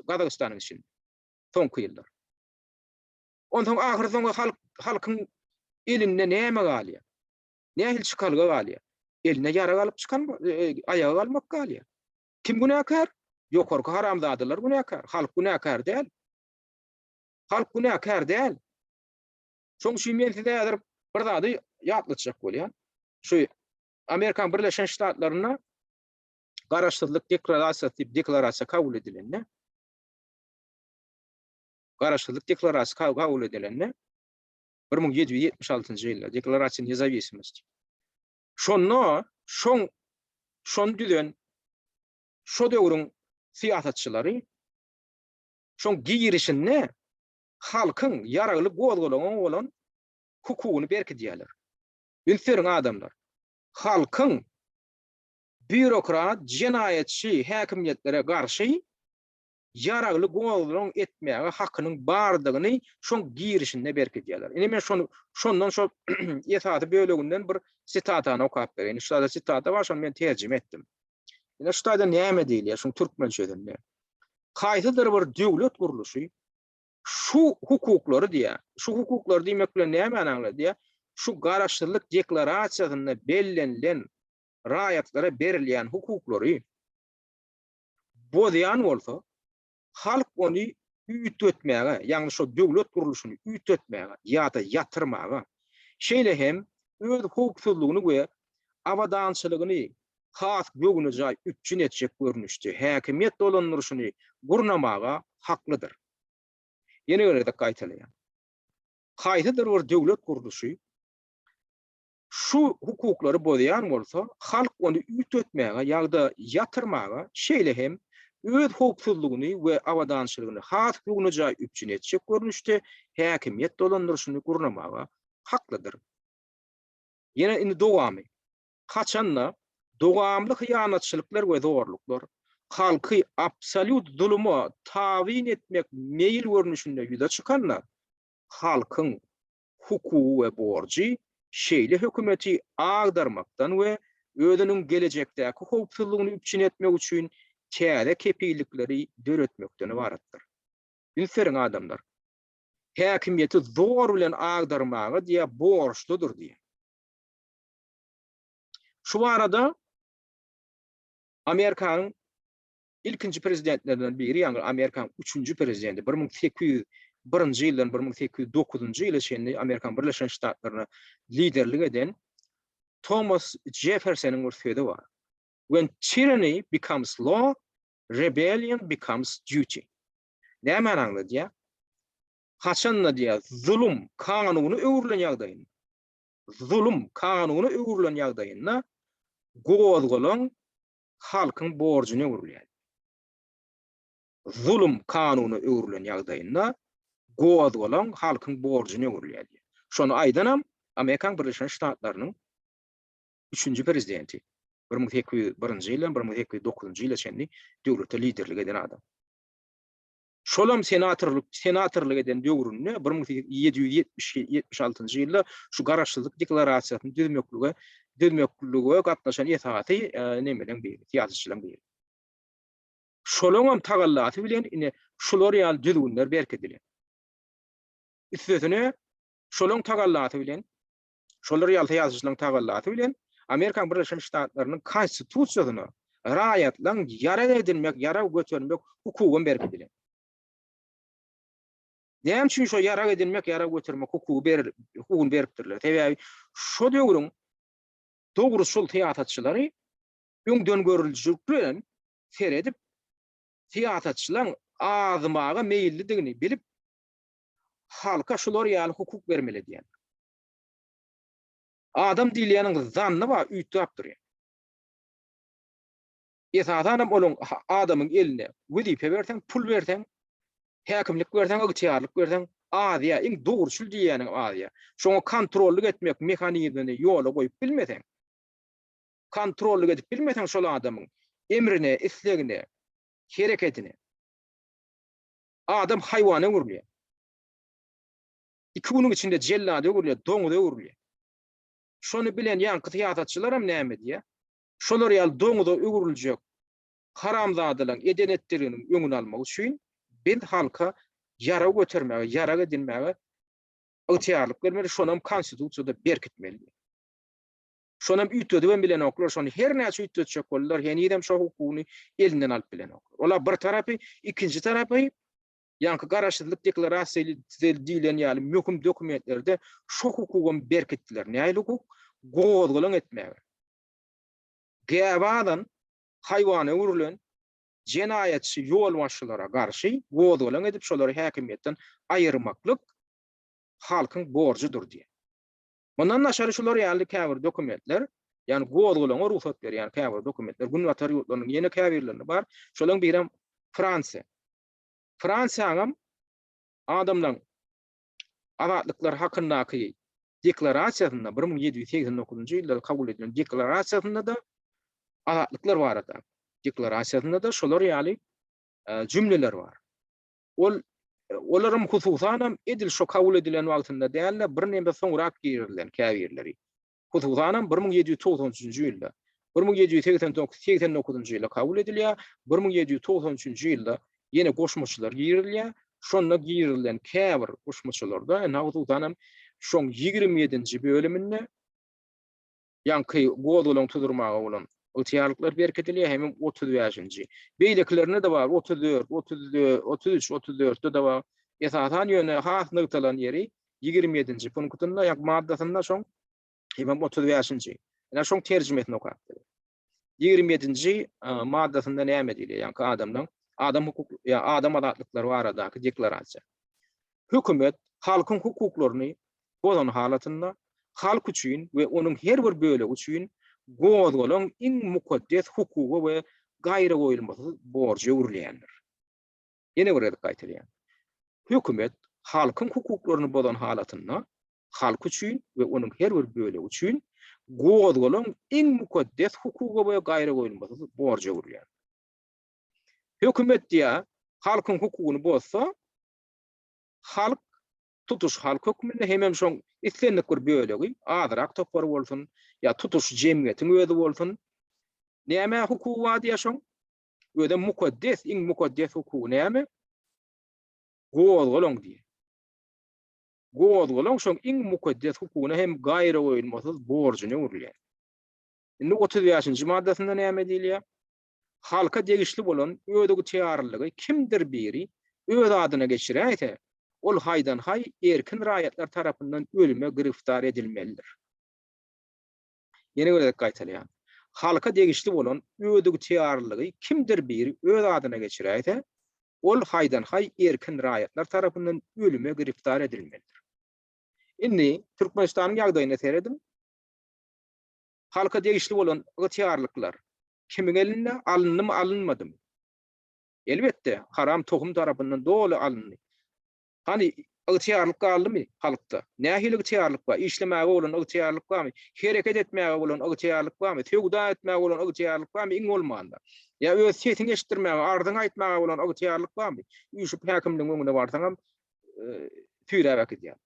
Gazagystanyň içinde soňky ýyllar. Onsoň ahyrsoňy halk halkyň elinde näme galýar? Nähili çykalga galýar? Eline ýarag alyp çykan aýaga galmak galýar. Kim günäkär? Ýokarky haramzadalar günäkär. Halk günäkär däl. Halk günäkär däl. Şoň üçin men size häzir bir zady ýatlatjak bolýan. Şu Amerikan Birleşen Ştatlarynda Garaşsyzlyk deklarasiýasy diýip deklarasiýa kabul edilende Garaşsyzlyk deklarasiýasy kabul edilende 1776-njy ýylda Deklarasiýa nezawisimosti. Şonda şoň şony düzen şo döwrüň syýasatçylary şoň girişinde halkyň ýaragly gozgalaňa bolan hukugyny berkidýärler. Üns beriň adamlar. Halkyň býurokrat, jenaýatçy häkimiýetlere garşy ýaragly gozgalaň etmäge hakynyň bardygyny şoň girişinde berkidýärler. Ine men şony şondan şo esasy böleginden bir sitatany okap bereýin. Şu taýda sitata bar, şony men terjime etdim. Ine şu taýda näme diýilýär şuň türkmençesinde? Haýsydyr bir döwlet gurluşy şu hukuklary diýýär. Şu hukuklary diýmek bilen nämäni aňladýar? Şu Garaşsyzlyk deklarasiýasynda bellenilen raýatlara berilýän hukuklary bozýan bolsa, halk ony üýtgetmäge, ýagny şo döwlet gurluşyny üýtgetmäge ýa-da ýatyrmaga, şeýle hem öz howpsuzlygyny we abadançylygyny has göwnejaý üpjün etjek görnüşde häkimiýet dolandyryşyny gurnamaga haklydyr. Ýene bir gezek gaýtalaýan. Haýsydyr bir döwlet gurluşy şu hukuklary bozýan bolsa, halk ony üýtgetmäge ýa-da ýatyrmaga, şeýle hem öz howpsuzlygyny we abadançylygyny has göwnejaý üpjün etjek görnüşde häkimiýet dolandyryşyny gurnamaga haklydyr. Ýene indi dowamy. Haçan-da, dowamly hyýanatçylyklar we zorluklar halky absolýut zuluma tabyn etmek meýil görnüşinde ýüze çykanda, halkyň hukugy we borjy şeýle hökümeti agdarmakdan we özüniň gelejekdäki howpsuzlygyny üpjün etmek üçin täze kepillikleri döretmekden ybaratdyr. Üns beriň adamlar! Häkimiýeti zor bilen agdarmaga diýýär borçludyr diýýär. Şu barada Amerikanyň ilkinji prezidentlerinden biri, ýagny Amerikanyň üçünji prezidenti 1801-nji ýyldan 1809-njy ýyla çenli Amerikanyň Birleşen Ştatlaryna liderlik eden Tomas Jeffersonyň bir sözi bar. When tyranny becomes law, rebellion becomes duty. Nämäni aňladýar? Haçanda diýýär, zulum kanuna öwrülen ýagdaýynda, zulum kanuna öwrülen ýagdaýynda gozgalaň halkyň borjuna öwrülýär. Zulum kanuna öwrülen ýagdaýynda gozgalaň halkyň borjuna öwrülýär diýýär. Şony aýdanam Amerikan Birleşen Ştatlarynyň üçünji prezidenti, 1801-nji ýyldan 1809-njy ýyla çenli döwlete liderlik eden adam. Şolam senatorlyk senatorlyk eden döwründe 1776-njy ýylda şu Garaşsyzlyk deklarasiýasyny düzmeklige düzmeklige gatnaşan esasy nemeleň biri, syýasatçylaryň biri. Şolaňam tagallasy bilen ine şular ýaly düzgünler berkidilen. Üstesine şolaň tagallasy bilen Şolar ýaly syýasatçylaryň tagallasy bilen Amerikanyň Birleşen Ştatlarynyň Konstitusiýasyna raýatlaryň ýarag edinmek, ýarag götermek hukugam berkidilen. Näme üçin şo ýarag edinmek, ýarag götermek hukugy ber, hukugyny beripdirler? Sebäbi şo döwrüň dogruçyl syýasatçylary öňdengörüjilik bilen seredip, syýasatçylaryň azmaga meýillidigini bilip, halka şular ýaly hukuk bermeli diýen. Adam diýilýäniň zanny bar, üýtgäp durýar. Esasanam olaň adamyň eline wezipe berseň, pul berseň, häkimlik berseň, ygtyýarlyk berseň, azýar, iň dogruçyl diýýäniň azýar. Şoňa kontrollyk etmek mehanizmini ýola goýup bilmeseň, kontrollyk edip bilmeseň şol adamyň emrine, islegine, hereketine, adam haýwana öwrülýär. Iki günüň içinde jellada öwrülýär, doňuza öwrülýär. Şony bilen ýaňky syýasatçylaram näme edýär? Şolar ýaly doňuza öwrüljek haramzadalaryň eden-etdiliginiň öňüni almak üçin biz halka ýarag götermäge, ýarag edinmäge ygtyýarlyk bermeli, şonam konstitusiýada berkitmeli diýýär. Şonam üýtgedibem bilenoklar, şony her näçe üýtgetjek boldular, henizem şo hukugyny elinden alyp bilenoklar. Ola bir tarapy, ikinji tarapy ýaňky Garaşsyzlyk deklarasiýasy diýlen ýaly möhüm dokumentlerde şo hukugam berkitdiler. Nähili hukuk? Gozgalaň etmäge. Gäbe alan, haýwana öwrülen jenaýatçy ýolbaşçylara garşy gozgalaň edip şolary häkimiýetden aýyrmaklyk halkyň borjudyr diýen. Mundan daşary şular ýaly käbir dokumentler, ýagny gozgalaňa rugsat berýän käbir dokumentler Günbatar ýurtlarynyň ýene käbirlerinde bar. Şolaryň birem Fransiýa. Fransiýanyň adamlaryň azatlyklary hakyndaky deklarasiýasynda, 1789-njy ýylda kabul edilen deklarasiýasynda-da azatlyklar barada deklarasiýasynda-da şolar ýaly jümleler bar. Ol olaram hususanam edil şo kabul edilen wagtynda däl-de, birneme soňrak girizilen käbirleri. Hususanam 1793-nji ýylda, 1789-njy ýylda kabul edilýär, 1793-nji ýylda ýene goşmaçalar girizilýär. Şonda girizilen käbir goşmaçalarda, ynha hususanam şoň 27-nji bölüminde ýaňky gozgalaň tuzurmaga bolan ygtyýarlyklar berkidilýär, hemem 35-nji. Beýlekilerinde-de bar, 34, 34, 33, 34-de-de bar. Esasan ýöne has nygtalan ýeri 27-nji punktynda, ýa maddasynda şoň hemem 35-nji. Ine şoň terjimesini okap bereýin. 27-nji maddasynda näme diýilýär? Ýaňky adamlaň adam hukuk ýa adam azatlyklary baradaky deklarasiýa. Hökümet halkyň hukuklaryny bozan halatynda halk üçin we onuň her bir bölegi üçin gozgalaň iň mukaddes hukuga we gaýragoýulmasyz borja öwrülýändir. Ýene bir gezek gaýtalýan. Hökümet halkyň hukuklaryny bozan halatynda halk üçin we onuň her bir bölegi üçin gozgalaň iň mukaddes hukuga we gaýragoýulmasyz borja öwrülýär. Hökümet diýýär, halkyň hukugyny bozsa, halk tutuş halk hökmünde hemem şoň islendik bir bölegi, azrak topary bolsun ýa tutuş jemgyýetiň özi bolsun, nämä hukugy bar diýýär şoň? Özem mukaddes, iň mukaddes hukugy näme? Gozgalaň diýýär. Gozgalaň şoň iň mukaddes hukugyna hem gaýragoýulmasyz borjuna öwrülýär. Indi 35-nji maddasynda näme diýilýär? Halka degişli bolan özygtyýarlylygy kimdir biri öz adyna geçiräýse, ol haýdan-haý erkin raýatlar tarapyndan ölüme giriftar edilmelidir. Ýene bir gezek gaýtalaýan. Halka degişli bolan özygtyýarlylygy kimdir biri öz adyna geçiräýse, Ol haýdan-haý erkin raýatlar tarapyndan ölüme giriftar edilmelidir. Indi Türkmenistanyň ýagdaýyna serediň. Halka degişli bolan ygtyýarlyklar kimiň elinde, alyndymy, alynmadymy? Elbetde, haram tohum tarapyndan doly alyndy. Hany, ygtyýarlyk galdymy halkda? Nähili ygtyýarlyk bar? Işlemäge bolan ygtyýarlyk barmy? Hereket etmäge bolan ygtyýarlyk barmy? Söwda etmäge bolan ygtyýarlyk barmy iň bolmanda? Ýa öz sesiňi eşitdirmäge, arzyňy aýtmaga bolan ygtyýarlyk barmy? Üýşüp häkimligiň öňüne barsaňam, süýräp äkidýär.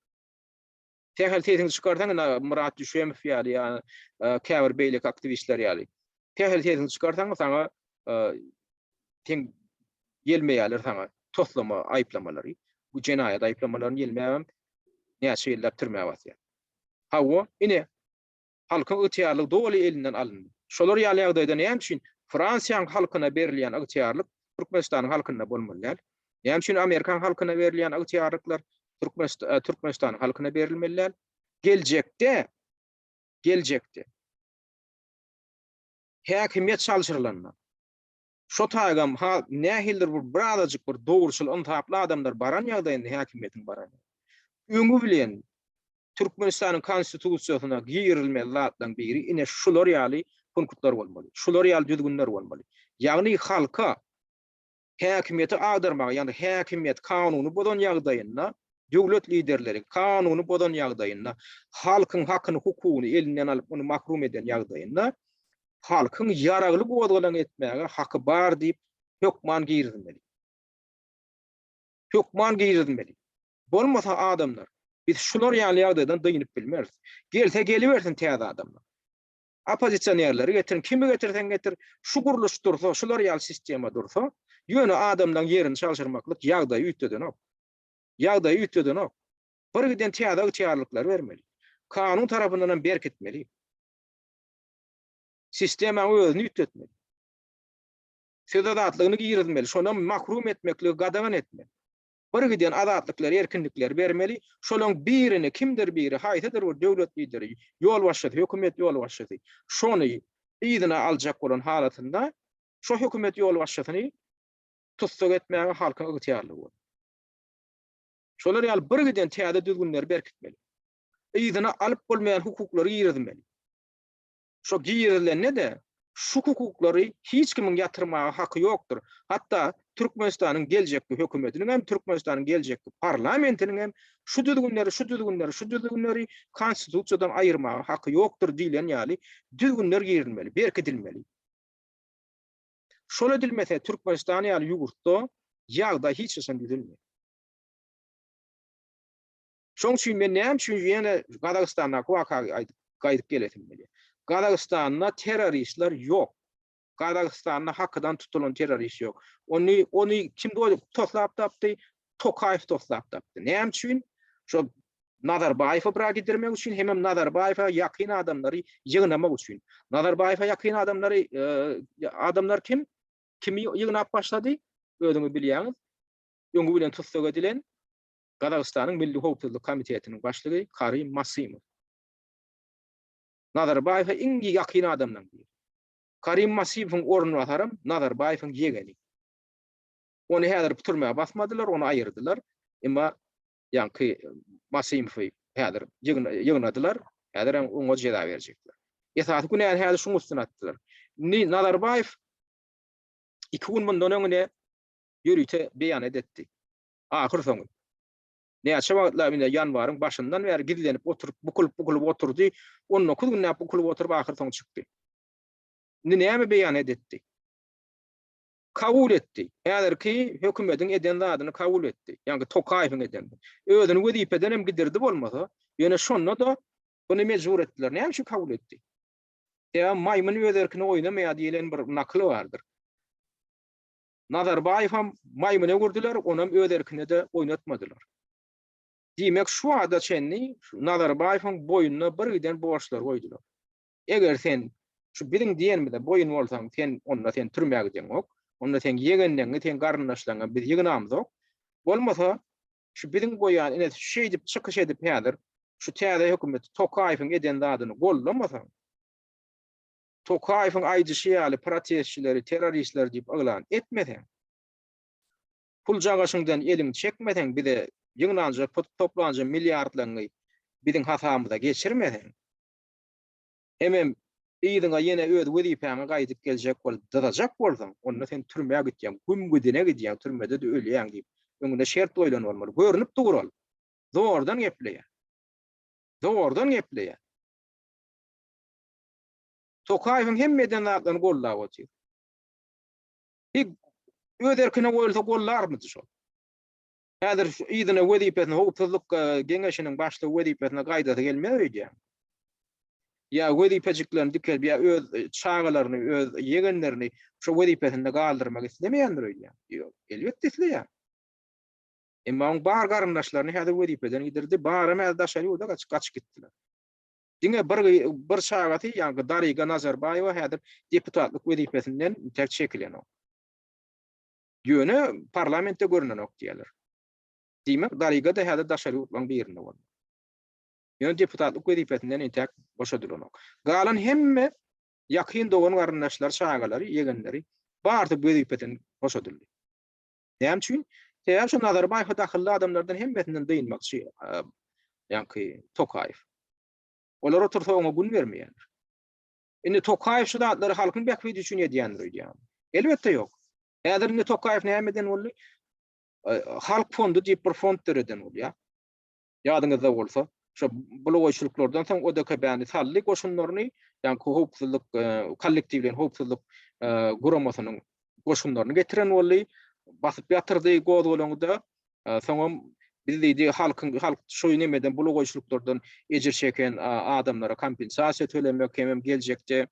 Sähel sesiňi çykarsaň, ina Myrat Düşemow ýaly ýa käbir beýleki aktiwistler ýaly. Sähel sesiňi çykarsaň, saňa sen ýelmeýärler saňa toslama aýyplamalary. Bu jenaýat aýyplamalaryny ýelmäbem näçe ýyllap türmä basýar. Hawa, ine, halkyň ygtyýarlygy doly elinden alyndy. Şolar ýaly ýagdaýda näme üçin Fransiýanyň halkyna berilýän ygtyýarlyk Türkmenistanyň halkynda bolmaly däl? Näme üçin Amerikan halkyna berilýän ygtyýarlyklar Türkmenistanyň halkyna berilmeli däl? Geljekde, geljekde häkimiýet çalşyrylanda, şo taýgam ha nähilidir bir birazajyk bir dogruçyl ynsaply adamlar baran ýagdaýynda häkimiýetiň baran öňi bilen Türkmenistanyň konstitusiýasyna girizilmeli zatlaryň biri ine şular ýaly punktlar bolmaly. Şular ýaly düzgünler bolmaly. Ýagny halka häkimiýeti agdarmaga, ýagny häkimiýet kanuny bozan ýagdaýynda döwlet liderleri kanuny bozan ýagdaýynda halkyň hakyny, hukugyny elinden alyp ony mahrum eden ýagdaýynda halkyň ýaragly gozgalaň etmäge haky bar diýip hökman girizmeli. Hökman girizmeli. Bolmasa adamlar, biz şular ýaly ýagdaýdan dynyp bilmeris. Gelse gelibersin täze adamlar. Oppozisionerleri getiriň, kimi getirseň getir, şu gurluş dursa, şular ýaly sistema dursa, ýöne adamlaryň ýerini çalşyrmaklyk ýagdaýy üýtgedenok. Ýagdaýy üýtgedenok. Bir giden täze ygtyýarlyklary bermeli. Kanun tarapyndan hem berkitmeli. Sistemanyň özüni üýtgetmeli. Söz azatlygyny girizmeli, şonam mahrum etmekligi gadagan etmeli. Bir giden azatlyklary, erkinlikleri bermeli. Şolaň birini kimdir biri, haýsydyr bir döwlet lideri, ýolbaşçysy, hökümet ýolbaşçysy şony yzyna aljak bolan halatynda şo hökümet ýolbaşçysyny tussag etmäge halkyň ygtyýarlygy bolar. Şolar ýaly bir giden täze düzgünleri berkitmeli. Yzyna alyp bolmaýan hukuklary girizmeli. Şo girizilende-de şu hukuklary hiç kimiň ýatyrmaga haky ýokdur. Hatda Türkmenistanyň geljekki hökümetiniň hem, Türkmenistanyň geljekki parlamentiniň hem şu düzgünleri, şu düzgünleri, şu düzgünleri Konstitusiýadan aýyrmaga haky ýokdur diýlen ýaly düzgünler girizilmeli, berkidilmeli. Şol edilmese Türkmenistan ýaly ýurtda ýagdaý hiç haçan düzelmeýär. Şoň üçin men näme üçin ýene Gazagystandaky waka aýdyp gaýdyp gelesim gelýär. Gazagystanda terroristler ýok. Gazagystanda hakydan tutulan terrorist ýok. Ony ony kim toslap tapdy? Tokaýew toslap tapdy. Näme üçin? Şo Nazarbaýewi bira gidirmek üçin hemem Nazarbaýewe ýakyn adamlary ýygnamak üçin. Nazarbaýewe ýakyn adamlary e, adamlar kim? Kimi ýygnap başlady? Özüňiz bilýäňiz. Öňi bilen tussag edilen Gazagystanyň Milli howpsuzlyk komitetiniň başlygy Karim Masimow. Nazarbaýewe iň ýakyn adamlaryň biri. Karim Masimowyň orunbasaram Nazarbaýewiň ýegeni. Ony häzir türmä basmadylar, ony aýyrdylar. Emma ýaňky Masimowy häzir ýygnadylar, häzir hem oňa jeza berjekler. Esasy günäni häzir şuň üstüne atdylar. Indi Nazarbaýew 2 gün mundan öň ine ýörite beýanat etdi. Ahyr soňy. Näçe wagtlap ine ýanwaryň başyndan bäri gizlenip oturyp, bukulyp-bukulyp oturdy, 19 günläp bukulyp oturyp ahyr soňy çykdy. Indi näme beýanat etdi? Kabul etdi. Häzirki hökümetiň eden zadyny kabul etdi. Ýagny Tokaýewiň eden. Özüni wezipeden hem gidirdi bolmasa, ýöne şonda-da buny mejbur etdiler. Näme üçin kabul etdi? Sebäbi maýmyn öz erkine oýnamaýar diýlen bir nakyl bardyr. Nazarbaýewem maýmyn öwürdiler, onam öz erkine-de oýnatmadylar. Diýmek, şu wagta çenli Nazarbaýewiň boýnuna bir giden borçlary goýdular. Eger sen şu biziň diýenimize boýun bolsaň, sen onda sen türmä gideňok, onda seň ýegenleňňi, seň garyndaşlaryňy biz ýygnamzok. Bolmasa, şu biziň goýan ine şeýdip çykyş edip häzir şu täze hökümeti Tokaýewiň eden zadyny goldamasaň, Tokaýewiň aýdyşy ýaly protestçileri terroristler diýip yglan etmeseň, Puljagaşyňdan eliňi çekmeseň, bize ýygnanja, toplanja milliardlaryňy biziň hasabymyza geçirmeseň, hemem yzyňa ýene öz wezipäňe gaýdyp geljek bolup dyzajak bolsaň, onda sen türmä gitýäň, güm-güdüne gidýäň, türmede-de ölýäň diýip, öňünde şert goýlan bolmaly. Görnüp dur ol. Zordan gepleýär. Zordan gepleýär. Tokaýewiň hemme eden zatlaryny goldap otyr. Hiç öz erkine goýulsa gollarmydy şol? Häzir yzyna wezipesine howpsuzlyk e, geňeşiniň başlygy wezipesine gaýdasy gelmez öýdýän. Ýa wezipejiklerini dikelip ýa öz e, çagalaryny, öz ýegenlerini şo wezipesinde galdyrmak islemeýändir öýdýän. Ýok, elbetde isleýär. Emma oň bar garyndaşlaryny häzir wezipeden gidirdi, baram häzir daşary ýurda gaçyp gaçyp gitdiler. Diňe bir bir çagasy, ýagny Dariga Nazarbaýewa häzir deputatlyk wezipesinden tek çekilenok. Ýöne parlamentde görünenok diýýärler. Diýmek, Dariga-da häzir daşary ýurtlaryň birinde bolmaly. Ýöne deputatlyk wezipesinden entäk boşadylanok. Galan hemme ýakyn dogan-garyndaşlar, çagalary, ýegenleri barysy wezipeden boşadyldy. Näme üçin? Sebäbi şu Nazarbaýewe dahylly adamlardan hemmesinden dynmakçy, ýaňky Tokaýew. Olar otursa oňa gün bermeýärler. Indi Tokaýew şu zatlary halkyň bähbidi üçin edýändir öýdýän. Elbetde ýok. Häzir indi Tokaýew näme eden boldy? Halk fondy diýip bir fond döreden bolýar. Ýadyňyzda bolsa, şo bulagaýçylyklardan soň ODKB-ni saldy goşunlaryny, ýagny howpsuzlyk, kollektiwleýin howpsuzlyk guramasynyň goşunlaryny getiren boldy, basyp ýatyrdy gozgalaňy-da. Soňam biz diýdi, halkyň halk şu nemeden bulagaýçylyklardan ejir çeken adamlara kompensasiýa tölemek hemem geljekde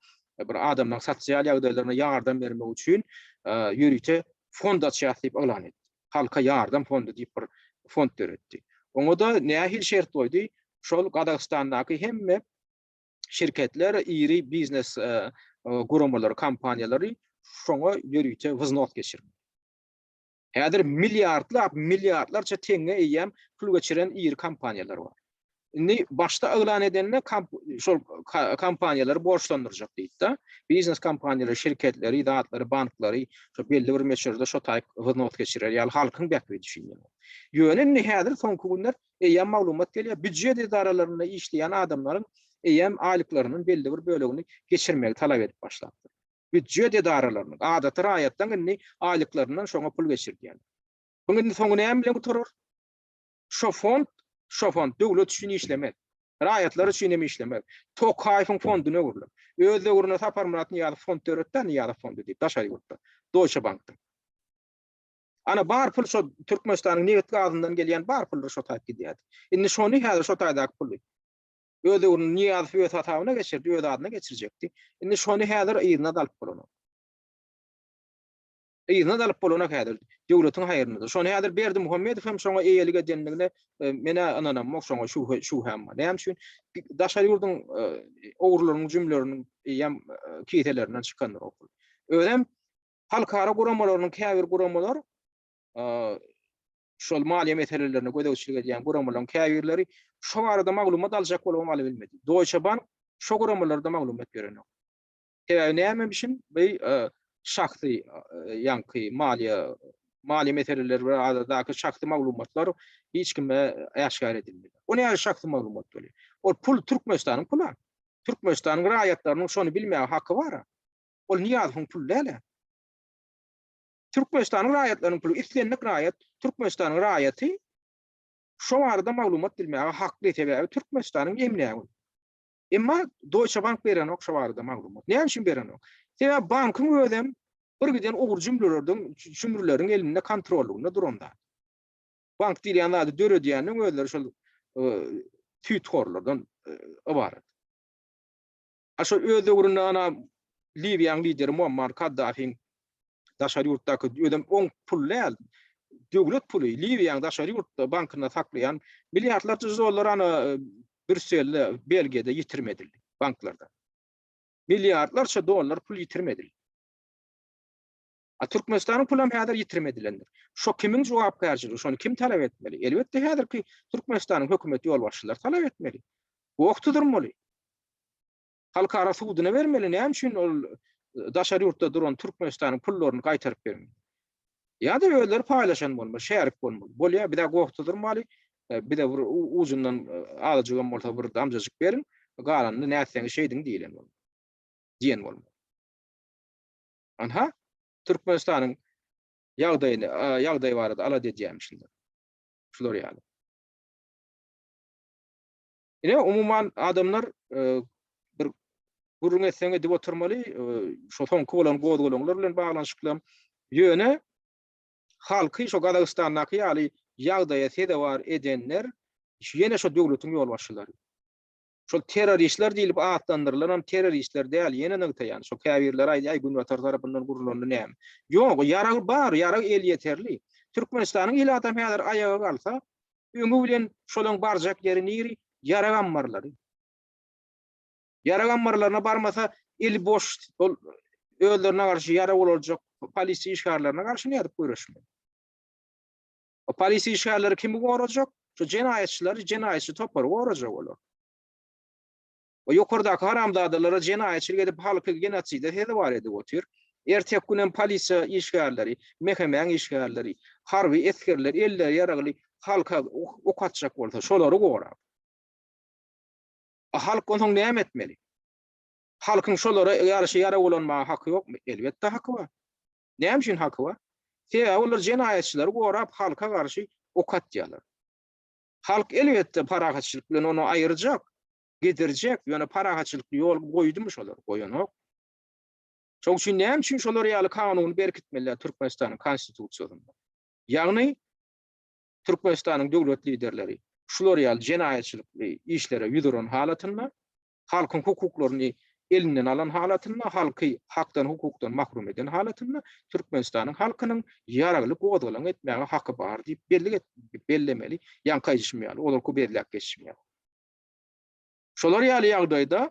bir adamlaryň sosial ýagdaýlaryna ýardam bermek üçin ýörite fond açýas diýip yglan etdi. Halka ýardam fondy diýip bir fond döretdi. Oňa-da nähili şert goýdy? Şol Gazagystandaky hemme şirketler, iri biznes e, guramalary, kompaniýalary şoňa ýörite wznos geçirmeli. Häzir milliardlap, milliardlarça teňňe eýýäm pul geçiren iri kompaniýalar bar. Indi başda yglan edende şol kompaniýalary borçlandyrjak diýdi-de. Biznes kompaniýalary, şirketleri, zatlary, banklary şo belli bir möçberde şo taýyk wznos geçirer ýaly halkyň bähbidi üçin ýaly. Ýöne indi häzir soňky günler eýýäm maglumat gelýär, býujet edaralarynda işleýän adamlaryň eýýäm aýlyklarynyň belli bir bölegini geçirmegi talap edip başlapdyr. Býujet edaralarynyň, adaty raýatlaryň indi aýlyklaryndan şoňa pul geçirdýärler. Bu indi soňy näme bilen gutarar? Şo fond, şo fond döwlet üçin işlemez. Raýatlar üçin hem işlemez. Tokaýewiň fondyna öwrüler. Öz döwründe Saparmyrat Nyýazow fond döretdi, Nyýazow fondy diýip, daşary ýurtda. Deutsche Bankda. Ana bar pul şo Türkmenistanyň nebit gazyndan gelýän bar pullar şo taýyp gidýärdi. Indi şony häzir şo taýdaky puly öz döwründe Nyýazow öz hasabyna geçirdi, öz adyna geçirjekdi. Indi şony häzir yzyna alyp bolanok. Yzyna alyp bolanok häzir. Döwletiň haýryna. Şony häzir Berdimuhamedow hem şoňa eýelik edendigine e, men-ä ynanamok, şoňa şübhe şübhäm bar. Näme üçin? Daşary ýurduň e, ogurlarynyň jümleriniň eýýäm e, kiselerinden çykandyr o pul. Özem halkara guramalarynyň käbir guramalar şol maliýe meselelerine gözegçilik edýän guramalaryň käbirleri şo barada maglumat aljak bolubam alabilmedi. Deutsche Bank şo guramalarda maglumat berenok. Sebäbi nämemişin bu e, şahsy e, ýaňky maliýe maliýe meseleleri baradaky şahsy maglumatlar hiç kime äşgär edilmeýär. O näme şahsy maglumat bolýar? Ol pul Türkmenistanyň puly. Türkmenistanyň raýatlarynyň şony bilmäge haky bar. Ol Nyýazowyň puly däl. Türkmenistanyň raýatlarynyň puly, islendik raýat Türkmenistanyň raýaty şo barada maglumat bilmäge hakly, sebäbi Türkmenistanyň emlägi. Emma Deutsche Bank berenok şo barada maglumat. Näme üçin berenok? Sebäbi bankyň özem bir giden ogry jümlelerden, jümrüleriň elinde kontrollygynda duran zat. Bank diýilýän zady döredýäniň özleri şol e, süýthorlardan e, ybarat. A şol öz döwründe ana Liwiýanyň lideri Muammar Kaddafiň daşary ýurtdaky özem oň pul däl, döwlet puly Liwiýanyň daşary ýurtda bankynda saklaýan milliardlarça dollar ana e, Brýusselde, Belgiýada ýitirim edildi banklarda. Milliardlarça dollar pul ýitirim edildi. A Türkmenistanyň pulam häzir ýitirim edilendir. Şo kimiň jogapkärçiligi, şony kim talap etmeli? Elbetde häzirki Türkmenistanyň hökümet ýolbaşçylary talap etmeli. Goh tudurmaly. Halkara sudyna bermeli. Näme üçin ol e, daşary ýurtda duran Türkmenistanyň pullaryny gaýtaryp bermeli? Ýa-da özleri paýlaşan bolmaly, şärik bolmaly. Bolýar, bize goh tutdurmaly, bize bir ujundan azajygam bolsa bir damjajyk beriň, galanyny nätseňiz şeýdiň diýilen bolmaly. Diýen bolmaly. Anha, Türkmenistanyň ýagdaýyny, ýagdaýy barada alada edýärmişinler. Şular ýaly. Ine, umuman adamlar bir gürrüň etseň edip oturmaly, şo soňky bolan gozgalaňlar bilen baglanyşykly. Ýöne halky şo Gazagystandaky ýaly ýagdaýa sezewar edenler ýene şo döwletiň ýolbaşçylary. Şol terroristler diýlip atlandyrylanam terroristler däl, ýene nygtaýan. Şo käbirleri aýdýar, aý günbatar tarapyndan gurulanda näme? Ýok, ýarag bar, ýarag elýeterli. Türkmenistanyň ilatam häzir aýaga galsa, Öňi bilen şolaň barjak ýeri niri? Ýarag ammarlary. Ýarag ammarlaryna barmasa, eli boş ol özlerine garşy ýarag ulaljak polisiýa işgärlerine garşy nädip göreşmeli? O polisiýa işgärleri kimi gorajak? Şu jenaýatçylary, jenaýatçy topary gorajak olar. O ýokardaky haramzadalara jenaýatçylyk edip halky genoside sezewar edip otyr. Erteki günem polisiýa işgärleri, MHM-iň işgärleri, harby esgerler elleri ýaragly halka ok atjak bolsa şolary gorap. A halk onsoň näme etmeli? Halkyň şolara garşy ýarag ulanmaga haky ýokmy? Elbetde haky bar. Näme üçin haky bar? Sebäbi olar jenaýatçylary gorap halka garşy ok atýarlar. Halk elbetde parahatçylyk bilen ony aýyrjak, gidirjek, ýöne parahatçylykly ýol goýdumy şolar? Goýanok. Şoň üçin näme üçin şolar ýaly kanuny berkitmeliler Türkmenistanyň konstitusiýasynda? Ýagny Türkmenistanyň döwlet liderleri şular ýaly jenaýatçylykly işlere ýüz uran halatynda halkyň hukuklaryny elinden alan halatynda, halky hakdan, hukukdan mahrum eden halatynda Türkmenistanyň halkynyň ýaragly gozgalaň etmäge haky bar diýip bellik et, bellemeli, ýaňky aýdyşym ýaly, ozalky belläp geçişim ýaly. Şolar ýaly ýagdaýda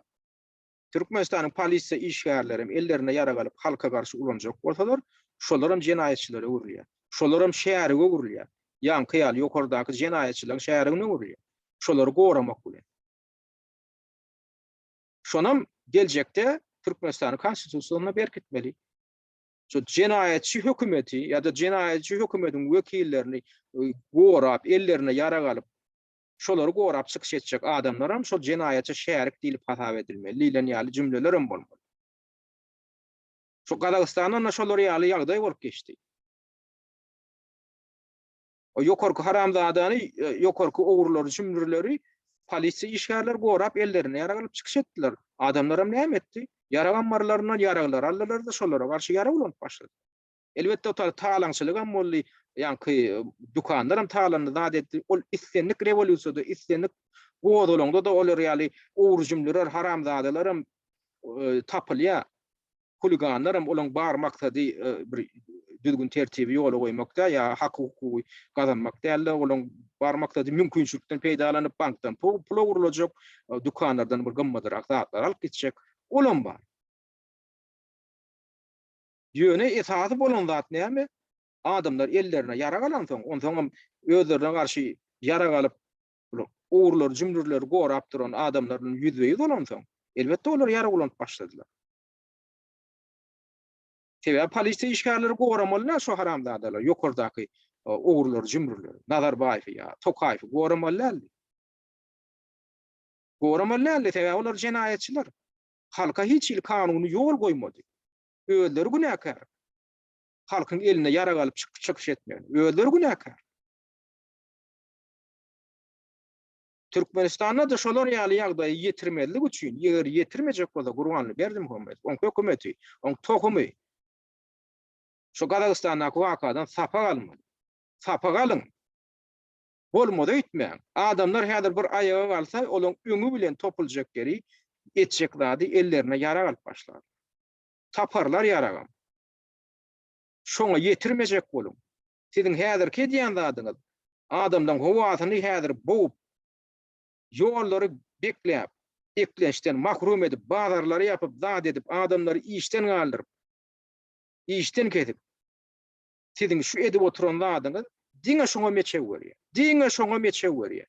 Türkmenistanyň polisiýa işgärleri hem ellerine ýarag alyp halka garşy ulanjak bolsalar, şolar hem jenaýatçylara öwrülýär. Şolar hem şärige öwrülýär. Ýaňky ýaly ýokardaky jenaýatçylaryň şärigine öwrülýär. Şolary goramak bilen. Şonam geljekde Türkmenistanyň Konstitusiýasynda berkitmeli. Şu jenaýatçy hökümeti ýa-da jenaýatçy hökümetiň wekillerini e, gorap, ellerine ýarag alyp, şolary gorap çykyş etjek adamlaram şol jenaýatça şärik diýlip hasap edilmeli diýlen ýaly jümlelerem bolmaly. Şu Gazagystanda da şolar ýaly ýagdaý bolup geçdi. O ýokarky haramzadany, e, ýokarky ogrulary, jümrüleri polisiýa işgärleri gorap ellerine ýarag alyp çykyş etdiler. Adamlaram näme etdi? Ýarag ammarlaryndan ýaraglary aldylar-da, şolara garşy ýarag ulanyp başladylar. Elbetde, o taýda talaňçylygam boldy, ýaňky e, dükanlaram talandy, zat etdi. Ol islendik rewolýusiýada, islendik gozgalaňda-da olar ýaly ogry-jümrüler, haramzadalaram e, tapylýar. Huliganlaram olaň bar maksady bir düzgün tertibi ýola goýmak däl ýa haky hukugy gazanmak däl-de, olaň bar maksady mümkinçilikden peýdalanyp bankdan pul ogurlajak, dükanlardan bir gymmadrak zatlar alyp gitjek. Olam bar. Ýöne esasy bolan zat näme? Adamlar ellerine ýarag alansoň, onsoňam özlerine garşy ýarag alyp, ogurlary, jümrüleri gorap duran adamlar bilen ýüzbe-ýüz bolansoň, elbetde olar ýarag ulanyp başladylar. Sebäbi polisiýa işgärleri goramaly däl şo haramzadalar, ýokardaky ogrulary, jümrüleri, Nazarbaýewi ýa Tokaýewi goramaly däldi. Goramaly däldi, sebäbi olar jenaýatçylar. Halka hiç hili kanuny ýol goýmady. Özleri günäkär. Halkyň eline ýarag alyp çykyş etmegine. Özleri günäkär. Türkmenistanda-da şolar ýaly ýagdaýy ýetirmezlik üçin, eger ýetirmejek bolsa Gurbanguly Berdimuhamedow, oň hökümeti, oň tohumy şu Gazagystandaky wakadan sapak almaly. Sapak alyň. Bolmaz öýtmäň. Adamlar häzir bir aýaga galsa, olaň öňi bilen topuljak ýeri, etjek zady ellerine ýarag alyp başlarlar. Taparlar ýaragam. Şoňa ýetirmejek boluň. Siziň häzirki edýän zadyňyz, adamlaň howasyny häzir bowup, ýollary bekläp, eklençden mahrum edip, bazarlary ýapyp, zat edip, adamlary işden galdyryp, işden kesip, siziň şu edip oturan zadyňyz diňe şoňa meçew berýär. Diňe şoňa meçew berýär.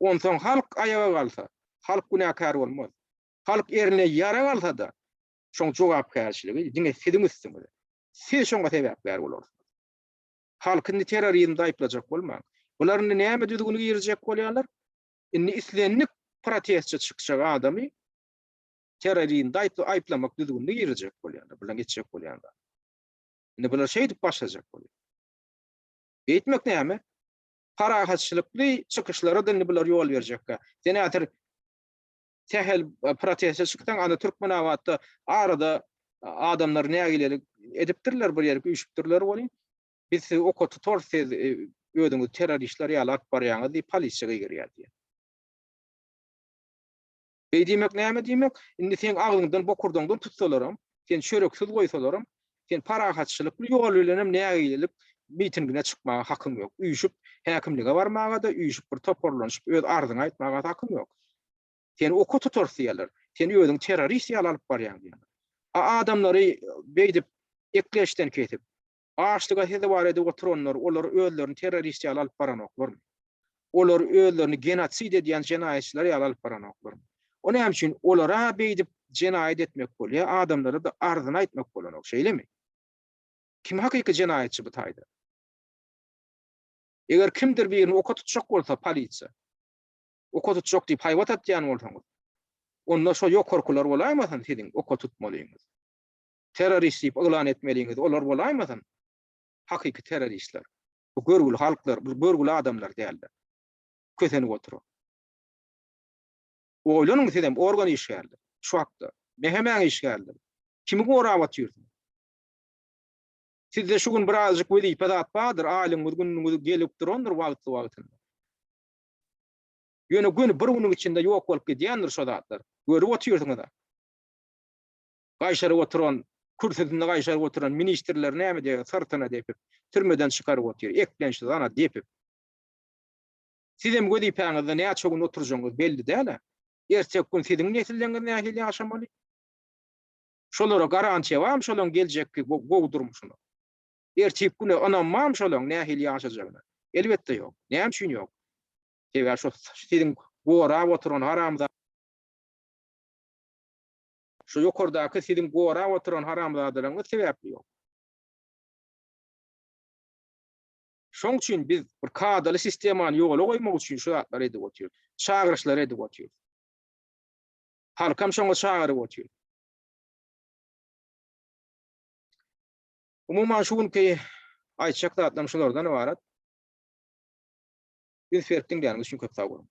Onsoň halk aýaga galsa, halk günäkär bolmaz. Halk erine ýarag alsa-da, şoň jogapkärçiligi diňe siziň üstüňize. Siz şoňa sebäpkär bolarsyňyz. Halky indi terrorizmde aýyplajak bolmaň. Bular indi näme düzgüni girizjek bolýarlar? Indi islendik protestçe çykjak adamy terrorizmde aýyplamak düzgünini girizjek bolýarlar. Bular etjek bolýanlar. Indi bular şeýdip başlajak bolýar. Beýtmek näme? Parahatçylykly çykyşlara da indi bular ýol berjekkä. Sen häzir sähel e, proteste çyksaň, ana Türkmenabatda arada adamlar nägilelik edipdirler, bir ýere üýşüpdirler welin, biz sizi oka tutarys, siz e, özüňizi terroristler ýaly alyp barýaňyz diýip polisiýa gygyrýar diýýär. Beý diýmek näme diýmek? Indi seň agzyňdan bokurdaňdan tutsalaram, seni çöreksiz goýsalaram, sen parahatçylykly ýol bilenem nägilelik mitingine çykmaga hakyň ýok. Üýşüp häkimlige barmaga-da, üýşüp bir toparlanyşyp öz arzyňy aýtmaga-da hakyň ýok. Seni oka tutarys diýerler. Sen özüňi terrorist ýaly alyp barýaň diýerler. A adamlary beýdip ekleşden kesip, açlyga sezewar edip oturanlar, olar özlerini terrorist ýaly alyp baranoklarmy? Olar özlerini genosid edýän jenaýatçylar ýaly alyp baranoklarmy? O näme üçin olara beýdip jenaýat etmek bolýar, adamlara-da arzyny aýtmak bolanok, şeýlemi? Kim hakyky jenaýatçy bu taýda? Eger kimdir birini oka tutjak bolsa polisiýa, oka tutjak diýip haýbat atýan bolsaňyz, onda şo ýokarkylar bolaýmasyn siziň oka tutmalyňyz? Terrorist diýip yglan etmeliňiz olar bolaýmasyn? Hakyky terroristler. Bu görgüli halklar, bu görgüli adamlar däldir. Kösenip oturan. Oýlanyň sizem organ işgärleri. Şu hakda. MHM-iň işgärleri. Kimi gorap otyrsyňyz? Sizde şu gün birazjyk wezipe zat bardyr, aýlygyňyz, günüňiz gelip durandyr wagtly-wagtynda. Ýöne göni bir günüň içinde ýok bolup gidýändir şo zatlar. Görüp otyrsyňyz-a. Gaýşaryp oturan, kürsüsinde gaýşaryp oturan ministrler näme diýýär, syrtyna depip, türmeden çykaryp otyr, eklençsiz ana depip. Sizem wezipäňizde näçe gün oturjagyňyz belli däl-ä. Erteki gün siziň nesilleňiz nähili ýaşamaly? Şolara garantiýa barmy şolaryň geljekki gowy durmuşyna? Erteki güne ynam barmy şolaryň nähili ýaşajagyna? Elbetde ýok. Näme üçin ýok? Sebäbi şo siziň gorap oturan haramzada Şu ýokardaky siziň gorap oturan haramzadalaryňyz sebäpli ýok. Şoň üçin biz bir kadaly sistemany ýola goýmak üçin şu zatlary edip otyrys. Çagyryşlary edip otyrys. Halkam şoňa çagyryp otyr. Umuman şu günki aýtjak zatlarym şulardan ybarat. Üns berip diňläniňiz üçin köp sag boluň.